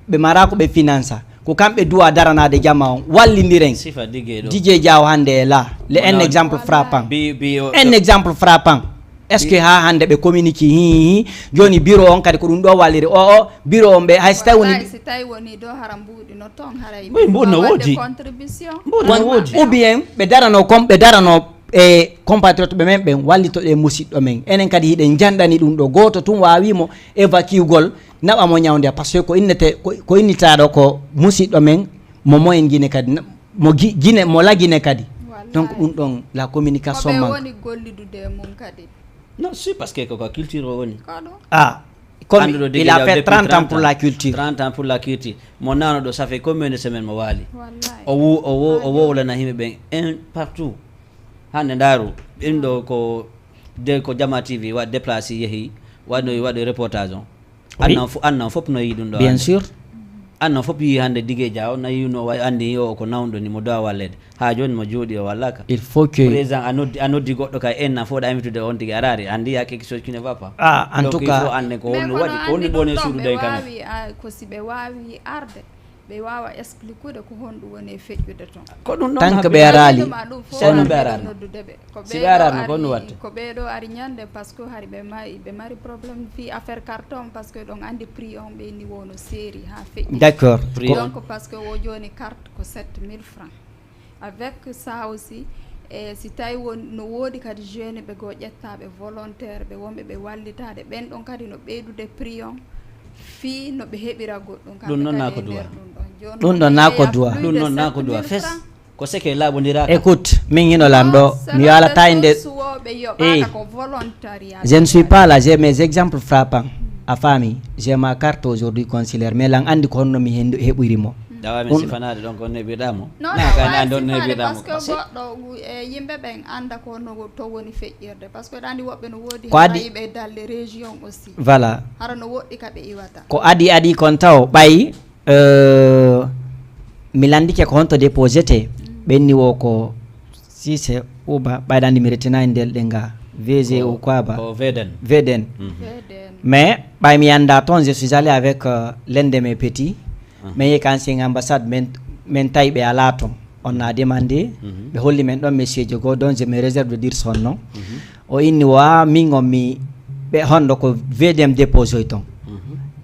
ɓe mara ko ɓe finansa ko kamɓe duwa daranade jama on wallindiren. Sifa dige ɗo. Dije jaw hande e la le un exemple frappant. Un exemple frappant. Est ce que ha hande ɓe communique hi hi joni bureau on kadi ko ɗum ɗo walliri o o bureau on ɓe hay si tawi woni si tawi woni ɗo hara mbuuɗi no ton haray Mbuuɗi no woodi. Contribution. Mbuuɗi no woodi. Ou bien ɓe darano comme ɓe darano e compatriote ɓe men ɓen wallito ɗe musiɗɗo men enen kadi hiɗen janɗani ɗum ɗo gooto tun waawimo évacuegol naɓa mo ñawde par ce que ko innete ko innitaɗo ko musiɗɗo men mo moyen guine kadi mo guine mo lagine kadi. Donc ɗum ɗon la communication manque. Woni gollidude e mum kadi. Non si parce que koko culture o woni. Ah comme il a fait trente ans pour la culture. Trente ans pour la culture. Mo nano ɗo ça fait combien de semaines mo waali? O wo o wo o wowlana himɓe ɓen un partout. Hande ndaru ɓen ɗo ko de ko jama T V waɗi déplacé yeehi waɗoy waɗoy reportage on. Annan fof annan fof no yi ɗum ɗo. Bien sûr. Annan fof yi hande Digue Dia o nayi no way andi o ko nawɗo ni mo dowa wallede. Ha joni mo jooɗi o wallaka. Il faut que président a noddi a noddi goɗɗo kay en nan fof ɗa invitude on tigi arari andi ya quelque chose qui ne va pas. Ah en tout cas ande ko holno waɗi ko holno ɓone suuɗude kam. Ko si ɓe wawi arde ɓe wawa expliquude ko honɗum woni e feƴƴude toon. Ko ɗum ɗon tan ko ɓe araali. Seno ɓe araano. Si ɓe araano ko honno watte? Ko ɓeeɗo ari ñande parce que hari ɓe mari ɓe mari problème fi affaire carte on parce que ɗon andi prix on ɓe ni wono séri ha feƴƴi. D'accord. Donc parce que wo joni carte ko sept mille francs. Avec ça aussi e si tawi won no woodi kadi jeune ɓe goo ƴettaɓe volontaire ɓe wonɓe ɓe wallitaade ɓen ɗon kadi no ɓeydude prix on fii no ɓe heɓira goɗɗum. Ɗum ɗon na ko duwa. Ɗum ɗon na ko duwa. Ɗum ɗon na ko duwa fes. Ko seke laaɓondiraka. Écoute min hino lan ɗo mi yalata e nde. Eyi. Je ne suis pas là, j'ai mes exemples frappants. A faami, j'ai ma carte aujourd'hui consulaire mais lan andi ko honno mi heɓiri mo. Dawa mi sifanaade ɗon ko neɓirɗa mo. Non non wona sifanaade parce que goɗɗo e yimɓe ɓen anda ko no to woni feƴƴirde parce que ɗa andi woɓɓe no woodi ko adi ɓe dalle région aussi. Voilà. Hara no woɗɗi ka ɓe iwata. Ko adi adi kon taw ɓay euh, mi landike ko honto déposete ɓenni wo ko sise uba ɓayɗa andi mi retina e ndel ɗe nga. V G Ko- ou quoi ba ko Veden. Veden. Mhm. Mais ɓay mi annda toon, je suis allé avec euh, l'un de mes petits. Min yehi ka ancien ambassade, min min tawi ɓe alaa toon. On a demandé, ɓe holli min ɗoon monsieur Diogo, donc je me réserve de dire son nom. O inni wa min on mi ɓe honɗo ko V D M déposoy toon.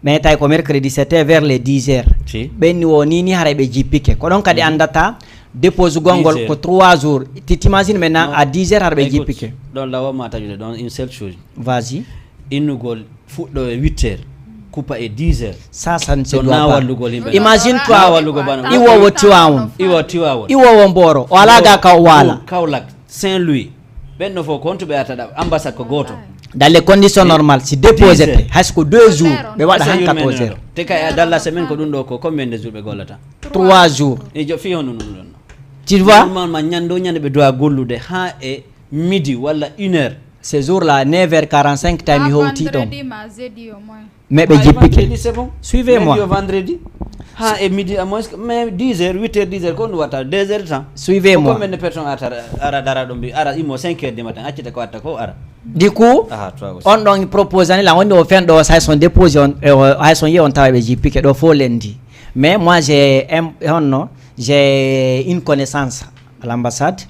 Mais tawi ko mercredi, c'était vers les dix heures. Si. Ɓe inni wo ni ni haray ɓe jippike. Ko ɗon kadi anndata dépose gonngol ko trois jours. Tu t'imagines maintenant à dix heures haray ɓe jippike. Ɗon lawa ma taƴude ɗon une seule chose. Vas-y. Innugol fuɗɗo e huit heures, coupa e dix heures. Ça, ça ne se Ɗon doit na pas. wallugo yimɓe. Imagine toi, Na wallugo bana. Iwowo Tiwawon. Iwo Tiwawon. Iwowo Mboro. O alaa ga ka o waala. Kaolack, Saint-Louis. Ɓen no fof ko honto ɓe arata ɗa ambassade ko gooto. Dans les conditions normales, si déposé Dix heures. Hay ko deux jours ɓe waɗa Essaye han yurminde quatorze heures. Te kay a dalla semaine ko ɗum ɗo ko combien de jours ɓe gollata? Trois jours. E jo fi hono ɗum ɗon. Tu vois? Normalement ñande o ñande ɓe doit gollude ha e midi walla une heure. Ce jour-là, neuf heures quarante-cinq, tawi mi howti ɗon. Vendredi ma jeudi au moins. Mais ɓe Ah, e jippike. vendredi, c'est bon. Suivez-moi. Lundi au vendredi. Ha e midi à moins que- mais dix heures, huit heures, dix heures ko ɗum watta deux heures de temps. Suivez-moi. Combien de personnes arata ara dara ɗo mbi ara immo cinq heures du matin accita ko watta ko ara. Du coup, Ah toi aussi. On ɗon proposani lan woni o fen ɗo hay son déposé on e o- hay son yi on tawa ɓe jippike ɗo fof lundi. Mais moi j'ai un- honno j'ai une connaissance à l'ambassade.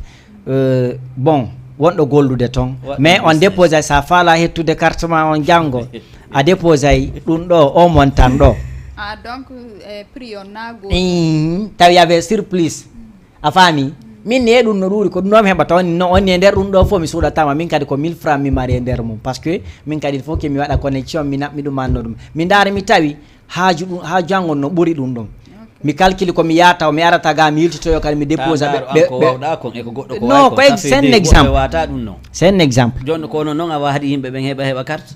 Euh, bon, wonɗo gollude toon. Wa- Mais on business. Déposé ay, sa faala hettude carte ma on janngo. A déposé ay ɗum ɗo o montant ɗo. Ah donc e prix on na go. Ii, tawi y avait surplus. A faami? Min ne ɗum no ɗuuri ko ɗum ɗo mi heɓata on no on e nder ɗum ɗo fof mi suuɗatama min kadi ko mille francs mi mari e nder mum, parce que min kadi il faut que mi waɗa connexion mi naɓmi ɗum anno ɗum mi ndaara mi tawi haaju ɗum haaju janngo no ɓuri ɗum ɗum. Mi calcule ko mi yahata o mi arata ga mi yiltitoyo kadi mi déposa ɓe. Ko wawɗa kon e ko goɗɗo ko Non, ko c'est un exemple. Wata ɗum non. C'est un exemple. Jonno ko non non a wawa haɗi yimɓe ɓen heɓa heɓa carte.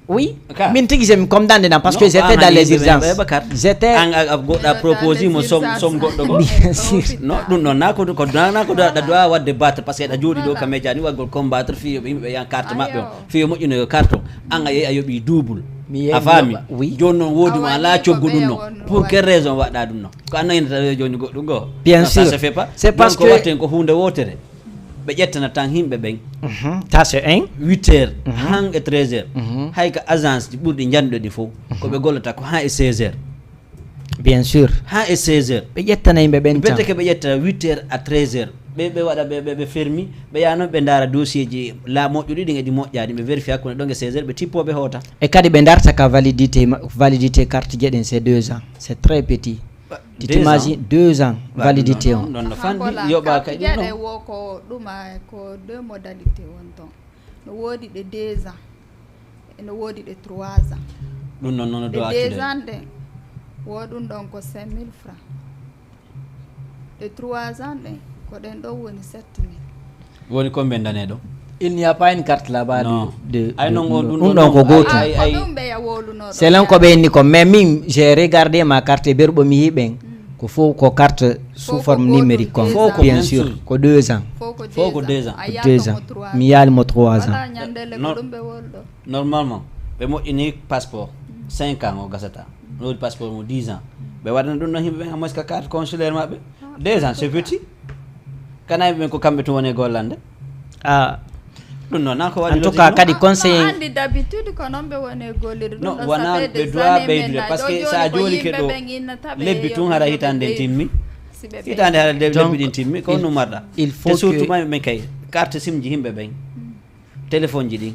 Oui. Min tigi c'est comme dans dedans parce que j'étais dans les urgences. J'étais. An a goɗɗo a propose mo som som goɗɗo go. Bien sûr. Non ɗum non na ko ko na ko da da wadde battre parce que da jooɗi ɗo ka média ni waggol combattre fi yoɓe yimɓe yan carte maɓɓe on fi yo moƴƴino yo carte on an a yehi a yoɓi double. Mi yehi A mi faami. Yoɓa, oui. Joni non woodi mo A ala waɗi ko coggu ɗum ɓeya non wonno pour waɗi. Quelle raison waɗa ɗum non ko an a yinata joni goɗɗum go. Bien Non, ça sûr. Se fait pas. C'est parce Donc, que- watten ko hunde wotere. Ɓe ƴettana tan yimɓe ɓen. Mhm. Ça c'est un. Huit heures han e treize heures. Hay ka agence ji ɓurɗi janɗuɗe ɗi fof ko ɓe gollata ko han e seize heures. Bien sûr. Han e seize heures. Ɓe ƴettana yimɓe ɓen tan. Bete ke ɓe ƴetta huit heures à treize heures. Ɓe ɓe waɗa ɓe ɓe ɓe fermi ɓe yaha noon ɓe ndaara dossier ji la moƴƴuɗi ɗin e ɗi moƴƴaɗi ɓe vérifier hakkunde ɗon e seize heures ɓe tippo ɓe hoota. E kadi ɓe darta ka validité ma- validité carte jeɗen c'est deux ans, c'est très petit. Tu t'imagines deux ans validité on. Ɗon no Kanko fandi la yoɓa carte kay jeɗe ɗum. Wo ko ɗuma ko deux modalité won ton. No woodi ɗe deux ans. Eno woodi ɗe trois ans. Ɗum noon noon Ɗe do deux accude. Ans ɗe wo ɗum ɗon ko cinq mille francs. Ɗe trois ans ɗe ko ɗen ɗo woni sept mille. Woni combien d'années ɗo? Il n'y a pas une carte là-bas Non. de, de, Ay non de- on ɗum ɗum ɗon ko ay- gootum. ay- Ko ay- ɗum ɓe ya wowlunoɗo. C'est lan ko ɓe inni ko mais min j'ai regardé ma carte e berɓo mi yi ɓen ko fof ko carte sous Fof ko forme gootum, numérique kon. Fof ko Bien même sûr chose. Ko deux ans. Fof ko Fof ko deux deux Ans. Ans. A yaha Deux toon Ans. Ko trois Mi yaali mo trois ans. Wala ñande le ko Non. Ɗum ɓe wolɗo. Normalement ɓe moƴƴini passeport cinq ans o gasata. No woodi passeport mo dix ans. Ɓe waɗana ɗum ɗon yimɓe ɓen à moins que carte consulaire maɓɓe. Deux ans c'est petit. Kana yimɓe ɓen ko kamɓe tun woni e gollande. Ah, Ɗum noon na ko en waɗi tout cas kadi conseiller. Andi d'habitude ko noon ɓe woni e gollirde. Non Ɗum ɗo wona ça fait ɓe des doit années ɓeydude maintenant. Parce que Ɗo sa jooni ko jooli ke yimɓe ɗo ɓen innata ɓe lebbi yo tun ɓe- hara yo ɓe hitande ɓeydu. Timmi. Si ɓe ɓeydu. Hitande hara lebbi Donc, ɗin timmi ko il- nummarɗa. Il faut Te surtout que ma ɓen kay carte simji yimɓe ɓen. Téléphone ji ɗin.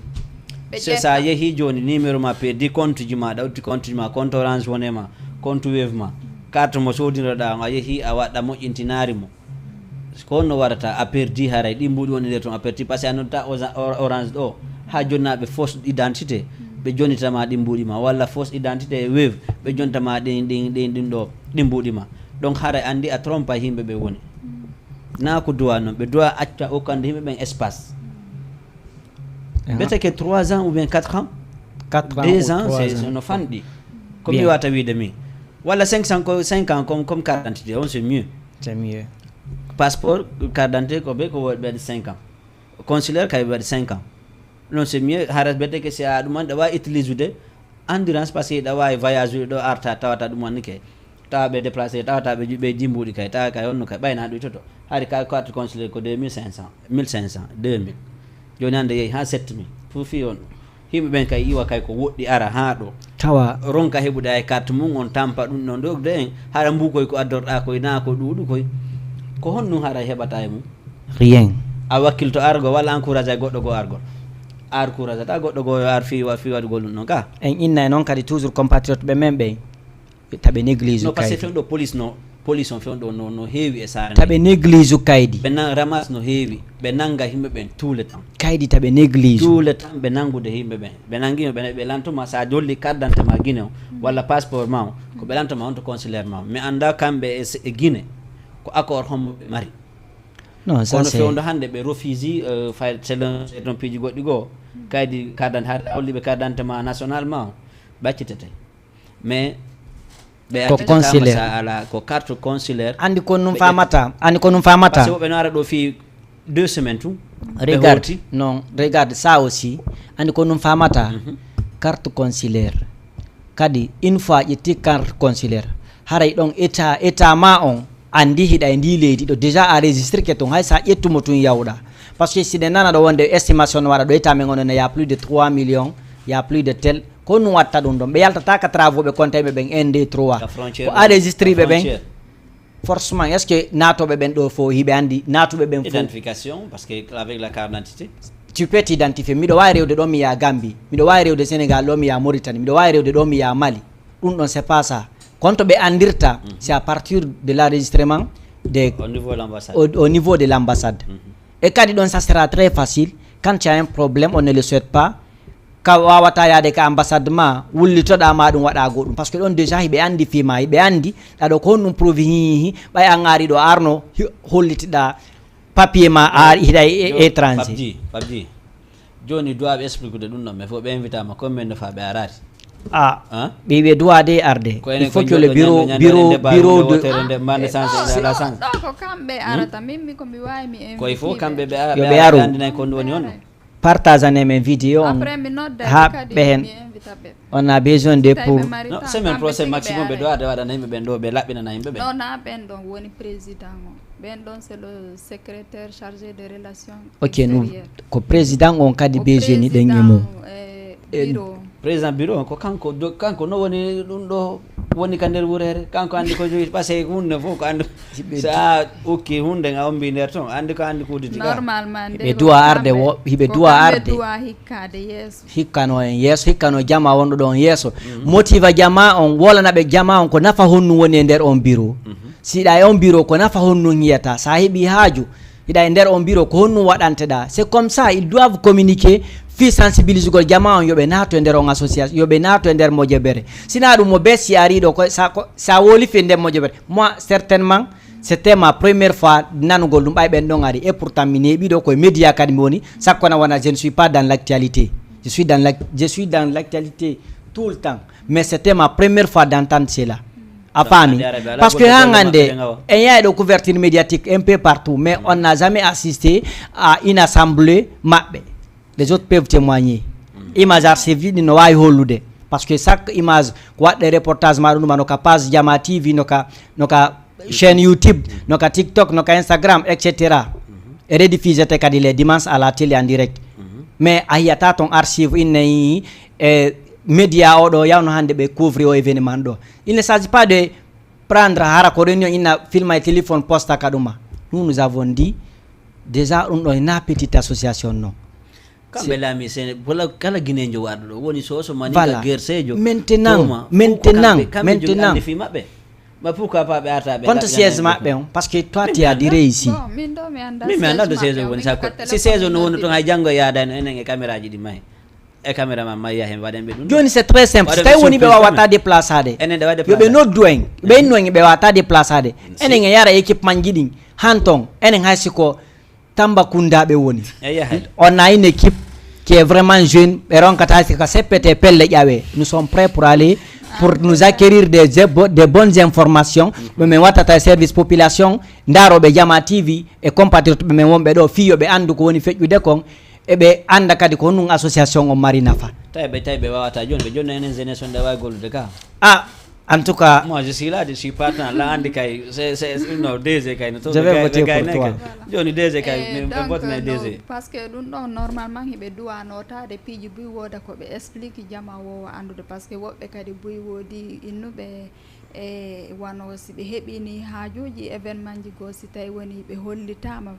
Ɓe Se sa ƴetta. Yehi joni numéro ma perdi compte ji ma ɗa utti compte ji ma compte orange wone ma compte wave ma. Carte mo sodinoɗa on a yehi a waɗa moƴƴintinari mo. Ko honno waɗata a perdi haray ɗin mbuuɗi woni nder tun a perdi parce que a noddata orange ɗo ha jonnaɓe fausse identité. Ɓe jonitama ɗin mbuuɗi ma walla fausse identité e wave ɓe jonitama ɗin ɗin ɗin ɗin ɗo ɗin mbuuɗi ma. Donc haray andi a trompa yimɓe ɓe woni. Na ko doit noon ɓe doit acca okkande yimɓe ɓen espace. Bete ke trois ans ou bien quatre ans. Quatre ans Deux ou ans trois c'est ans. No fanɗi. Ko mi wata wiide min walla cinq cent ko cinq ans comme comme quarante on c'est mieux. C'est mieux. Passeport, carte d'identité ko ɓe ko ɓe waɗi cinq ans. Consulaire kay ɓe waɗi cinq ans. Non c'est mieux hara bete ke si a ɗum an ɗa wawi utilisude endurance parce que ɗa wawi voyage ude ɗo arta tawata ɗum anni ke tawa ɓe déplacé tawata ɓe ɓe jimbuɗi kay tawa kay honno kay ɓayna ɗum toto. Hari ka carte consulaire ko deux mille cinq cents, mille cinq cents, deux mille. Jooni hannde yehi haa setti mille. Fof fii on. Yimɓe ɓen kay iwa kay ko woɗɗi ara haa ɗo. Tawa. Ronka heɓude ay carte mum, on tampa ɗum ɗon ɗo en. Hara mbuukoy ko addorɗaa koy naa ko ɗuuɗu koy. Ko honɗum hara heɓata e mum? Rien. A wakkilto argo walla encourage ay goɗɗo goo argol? A encourage ata goɗɗo goo yo ar fii wa-, fii waɗugol ɗum ɗon ka. En inna e noon kadi toujours compatriote ɓe men ɓen. Taɓe néglige. Non, parce que kaydi. Fewndo police no, police on fewndo no, no heewi e saare. Taɓe néglige kaydi. Ɓe nan ramas no heewi. Ɓe nanga yimɓe ɓen tout le temps. Kaydi taɓe néglige. Tout le temps ɓe nangude yimɓe ɓen. Ɓe nangi ɓe, ɓe lantuma sa jolli carte d'identité ma Guinée o, walla passeport ma o, ko ɓe lantuma on to consulaire ma o. Mi annda kamɓe e, e Guinée ko accord hombo ɓe mari. Non, ça. Kono c'est fewndo hannde ɓe refuse, euh, fay selon, selon piiji goɗɗi goo. Kaydi carte d'identité, holli ɓe carte d'identité ma national ma o, ɓe accitete. Mais ɓe ko accitata consulaire. Sa ala ko carte consulaire. Andi ko nun ɓe famata, ƴetta. Andi ko nun famata. Parce que woɓɓe no ara ɗo fii deux semaines tun. Ɓe regarde hoti. Non, regarde ça aussi. Andi ko nun famata. Mhm. Carte consulaire. Kadi une fois ƴetti carte consulaire, haray ɗon état, état ma on andi hiɗa e ndi leydi ɗo déjà a registrike tun, hay sa ƴettumo tun yawɗa. Parce que siɗen nana ɗo wonde estimation no waɗa ɗo, état men on ne y a plus de trois millions, y a plus de tel. Ko honɗum watta ɗum ɗon? Ɓe yaltata ka travaux ɓe konta yimɓe ɓen un, deux, trois. Ka frontière. Ko a registriɓe ɓen. Forcément, est-ce que naatoɓe ɓen ɗo fof hiɓe andi naatuɓe ɓen fof? Identification, parce que avec la carte d'identité. Tu peux t'identifier. Miɗo wawi rewde ɗo mi yaha Gambie. Miɗo wawi rewde Sénégal ɗo mi yaha Mauritanie. Miɗo wawi rewde ɗo mi yaha Mali. Ɗum ɗon c'est pas ça. Konto ɓe andirta, c'est à partir de l'enregistrement des, au niveau de l'ambassade. Au, au niveau de l'ambassade. Mhm. E kadi ɗon, ça sera très facile. Quand tu as un problème, on ne le souhaite pas. Ka wawata yaade ka ambassade ma, wullitoɗa ma ɗum waɗa goɗɗum. Parce que ɗon déjà hiɓe andi fima, hiɓe andi ɗaɗo ko honɗum preuve hihi, ɓay an ari ɗo arno, hi-, hollitiɗa papier ma a ari hiɗa e, e étranger. Pabji, pabji. Joni duwaɓe expliquer ɗum ɗon, mais faut ɓe invita ma, combien de fois ɓe arari? Ah, ɓe wiye duwa de arde. Il faut que le bureau, bureau, bureau de, donc, kamɓe arata, min mi ko mi wawi mi invite. Koye fof kamɓe ɓe ara, yo ɓe aru. Andinay ko ɗum woni on. Partage anen men vidéo on. Après, mi nodda ɓe kadi, hen mi invita ɓe. On a besoin de pour. Non, semaine prochaine maximum ɓe doit de waɗana yimɓe ɓen ɗo, ɓe laɓɓinana yimɓe ɓen. Non, na ɓen ɗon woni président o. Ɓen ɗon c'est le secrétaire chargé de relations extérieures. Ok, nous, ko président on kadi besoin ni ɗen e mum. Bureau. Président bureau on ko kanko do-, kanko no woni ɗum ɗo woni ka nder wureere, kanko andi ko jogi, parce que hunde fof ko andi. Sa ukki hunde nga ombi nder ton, andi ko andi ko udditi ka. Normalement, hiɓe duwa arde wo, hiɓe duwa arde. Duwa hikkade yeeso. Hikkano en yeeso, hikkano jama wonɗo ɗon yeeso. Mhm. Motiva jama on, wolana ɓe jama on ko nafa honɗum woni e nder on bureau. Mhm. Si ɗa e on bureau ko nafa honɗum yiyata, sa heɓi haaju, hiɗa e nder on bureau, ko honɗum waɗanteɗa? C'est comme ça, ils doivent communiquer, fii sensibilisugol jama on, yo ɓe naato e nder on association, yo ɓe naato e nder mojobere. Sina ɗum mo be si ari ɗo, ko sa, ko, sa wolifi e nder mojobere. Moi, certainement, c'était ma première fois nanugol ɗum, ɓay ɓen ɗon ari. Et pourtant, mi neeɓi ɗo koye média kadi mi woni, sakko na wona, je ne suis pas dans l'actualité. Je suis dans l'ac-, je suis dans l'actualité tout le temps. Mais c'était ma première fois d'entendre cela. A faami? Parce que haa hannde, en yahay ɗo couverture médiatique un peu partout, mais on n'a jamais assisté à une assemblée maɓɓe. Les autres peuvent témoigner. Image archive ɗi no waawi hollude. Parce que chaque image, ko waɗde reportage ma ɗum, no ka page Jama T V, no ka, no ka chaîne YouTube, no ka TikTok, no ka Instagram, et cetera. E rediffusete kadi les dimanches à la télé en direct. Mais a yiyata ton archive inne e média o ɗo yawno hannde ɓe couvrir o événement ɗo. Il ne s'agit pas de prendre hara ko réunion inna filma e téléphone posta ka ɗuma. Nous, nous avons dit, déjà, ɗum ɗo na petite association non. Kamɓe laami sen, wala kala Guinéejo warɗo ɗo, woni Soso, Maninka, voilà. Gerseejo, maintenant, Tooma, maintenant, kamɓe, kamɓe jogi maintenant. Andi fii maɓɓe. Mais pourquoi pas ɓe arta ɓe laɓɓina siège maɓɓe on? Parce que toi, tu as diré ici. Min mi annda ɗo siège woni, sa ko si siège no woni ton, hay janngo yaadayno enen e caméra ji ɗi may. E caméra ma mayya hen, waɗen ɓe ɗum. Joni c'est très simple. Si tawi woni ɓe wawata déplaçade, enen ɗe waɗa yo ɓe déplaçade. Noddu en, ɓe inno en ɓe wawata déplaçade. Enen e yara équipement ji ɗin han ton, enen hay siko Tambacounda ɓe woni. On a une équipe qui est vraiment jeune, ɓe ronkata si ka C P T pelle ƴawe. Nous sommes prêts pour aller, pour nous acquérir des, des bonnes informations. Ɓe min wattata e service population, ndaroɓe Jama T V e compatriote ɓe men wonɓe ɗo, fii yo ɓe andu ko woni feƴƴude kon, e ɓe anda kadi ko honɗum association on mari nafa. Tawi ɓe, tawi ɓe wawata joni, ɓe joni enen jeunesse on ɗe wawi gollude ka. Ah, En tout cas, moi je suis là, je suis partant la, andi kay c'est c'est non, DG kay no to Je vais voter kay pour toi. Joni DG kay Eh, mi donc, botna no- DG. Parce que ɗum ɗon normalement hiɓe duwa notade piiji buy wooda ko ɓe explique jama wowa anndude, parce que woɓɓe kadi buy woodi innuɓe e wano si ɓe heɓini haajuji événement ji goo, si tawi woni ɓe hollitama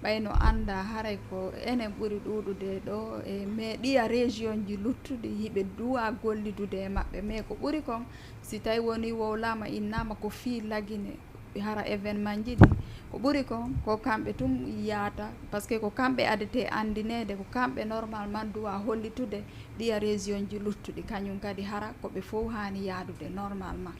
ɓayno annda haray ko enen ɓuri ɗuɗude ɗo e mais ɗiya région ji luttuɗi hiɓe duwa gollidude e maɓɓe, mais ko ɓuri kon si tawi woni wowlama innama ko fii lagine hara événement ji ɗi ko ɓuri kon ko kamɓe tun yaata, parce que ko kamɓe adete andinede, ko kamɓe normalement duwa hollitude ɗiya région ji luttuɗi kañum kadi hara ko ɓe fof hani yaadude normalement.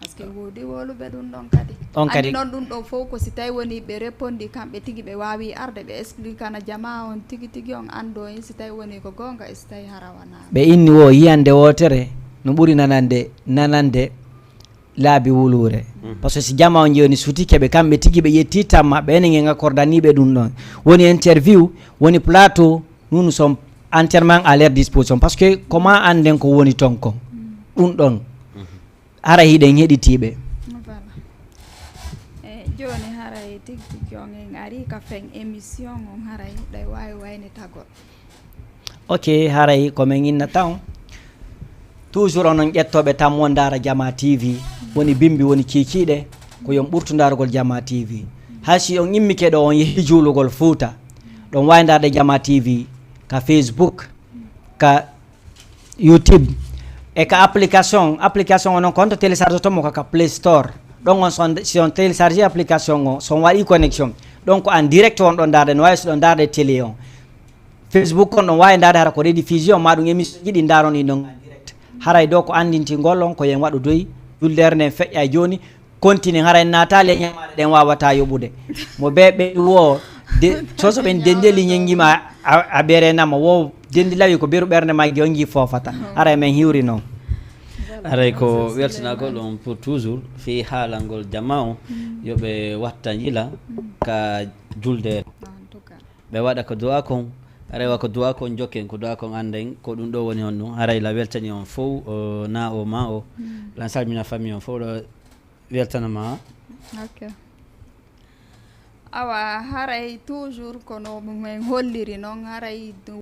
Parce que woodi woluɓe ɗum ɗon kadi. On kadi. Anndi noon ɗum ɗon fof ko si tawi woni ɓe repondi kamɓe tigi ɓe waawi arde ɓe expliquana jama on tigi tigi on anndo en si tawi woni ko goonga e si tawi hara wona. Ɓe inni wo yiyande wootere no ɓuri nanande nanande laabi wuluure. Parce que si jama on joni suti keɓe kamɓe tigi ɓe ƴetti tamma ɓe enen en accordaniɓe ɗum ɗon. Woni interview, woni plateau, nous nous sommes entièrement à leur disposition. Parce que comment annden ko woni ton kon ɗum ɗon. Hara hiɗen heɗitiɓe. Voilà. E jooni haray tigi tigi on en ari ka fen émission on haray ɗay waawi waynitagol. Ok, haray ko men inna tan. Toujours onon ƴettoɓe tammo ndaara Jama T V, woni bimbi woni ciiciɗe, ko yon ɓurtu ndaarugol Jama T V. Hay si on immike ɗo on yehi juulugol Fuuta, ɗon waawi ndaarde Jama T V ka Facebook, ka YouTube, e ka application, application o noon ko honto télécharge tomo ka ka Play Store. Ɗon on son, si on télécharge application o, son waɗi connexion, ɗon ko en direct on ɗon ndaarde no waawi so ɗon ndaarde télé on. Facebook on ɗon waawi ndaarde hara ko rediffusion ma ɗum émission ji ɗi ndaaron ɗin ɗon en direct. Haray ɗo ko anndintingol on ko yen waɗu doy, juldeere nden feƴƴa e jooni, continue hara en naataali e ñamaale ɗen waawata yoɓude. Mo bee ɓe wo de soso ɓen denndeli ñenngima a, a ɓerenama wo denndi lawi ko beru ɓernde majji on jii foofata. Hara e men hiwri noon. Aray ko weltanagol on pour toujours fii haalangol jama on, yo ɓe watta njila ka juldeere. En tout cas. Ɓe waɗa ko du'a kon, rewa ko du'a kon jokken ko du'a kon annden ko ɗum ɗo woni on ɗum. Haray la weltani on fow, o, na o ma o. Lan salmina famille on fow ɗo weltanama. Ok. Awa haray toujours kono men holliri noon haray ɗum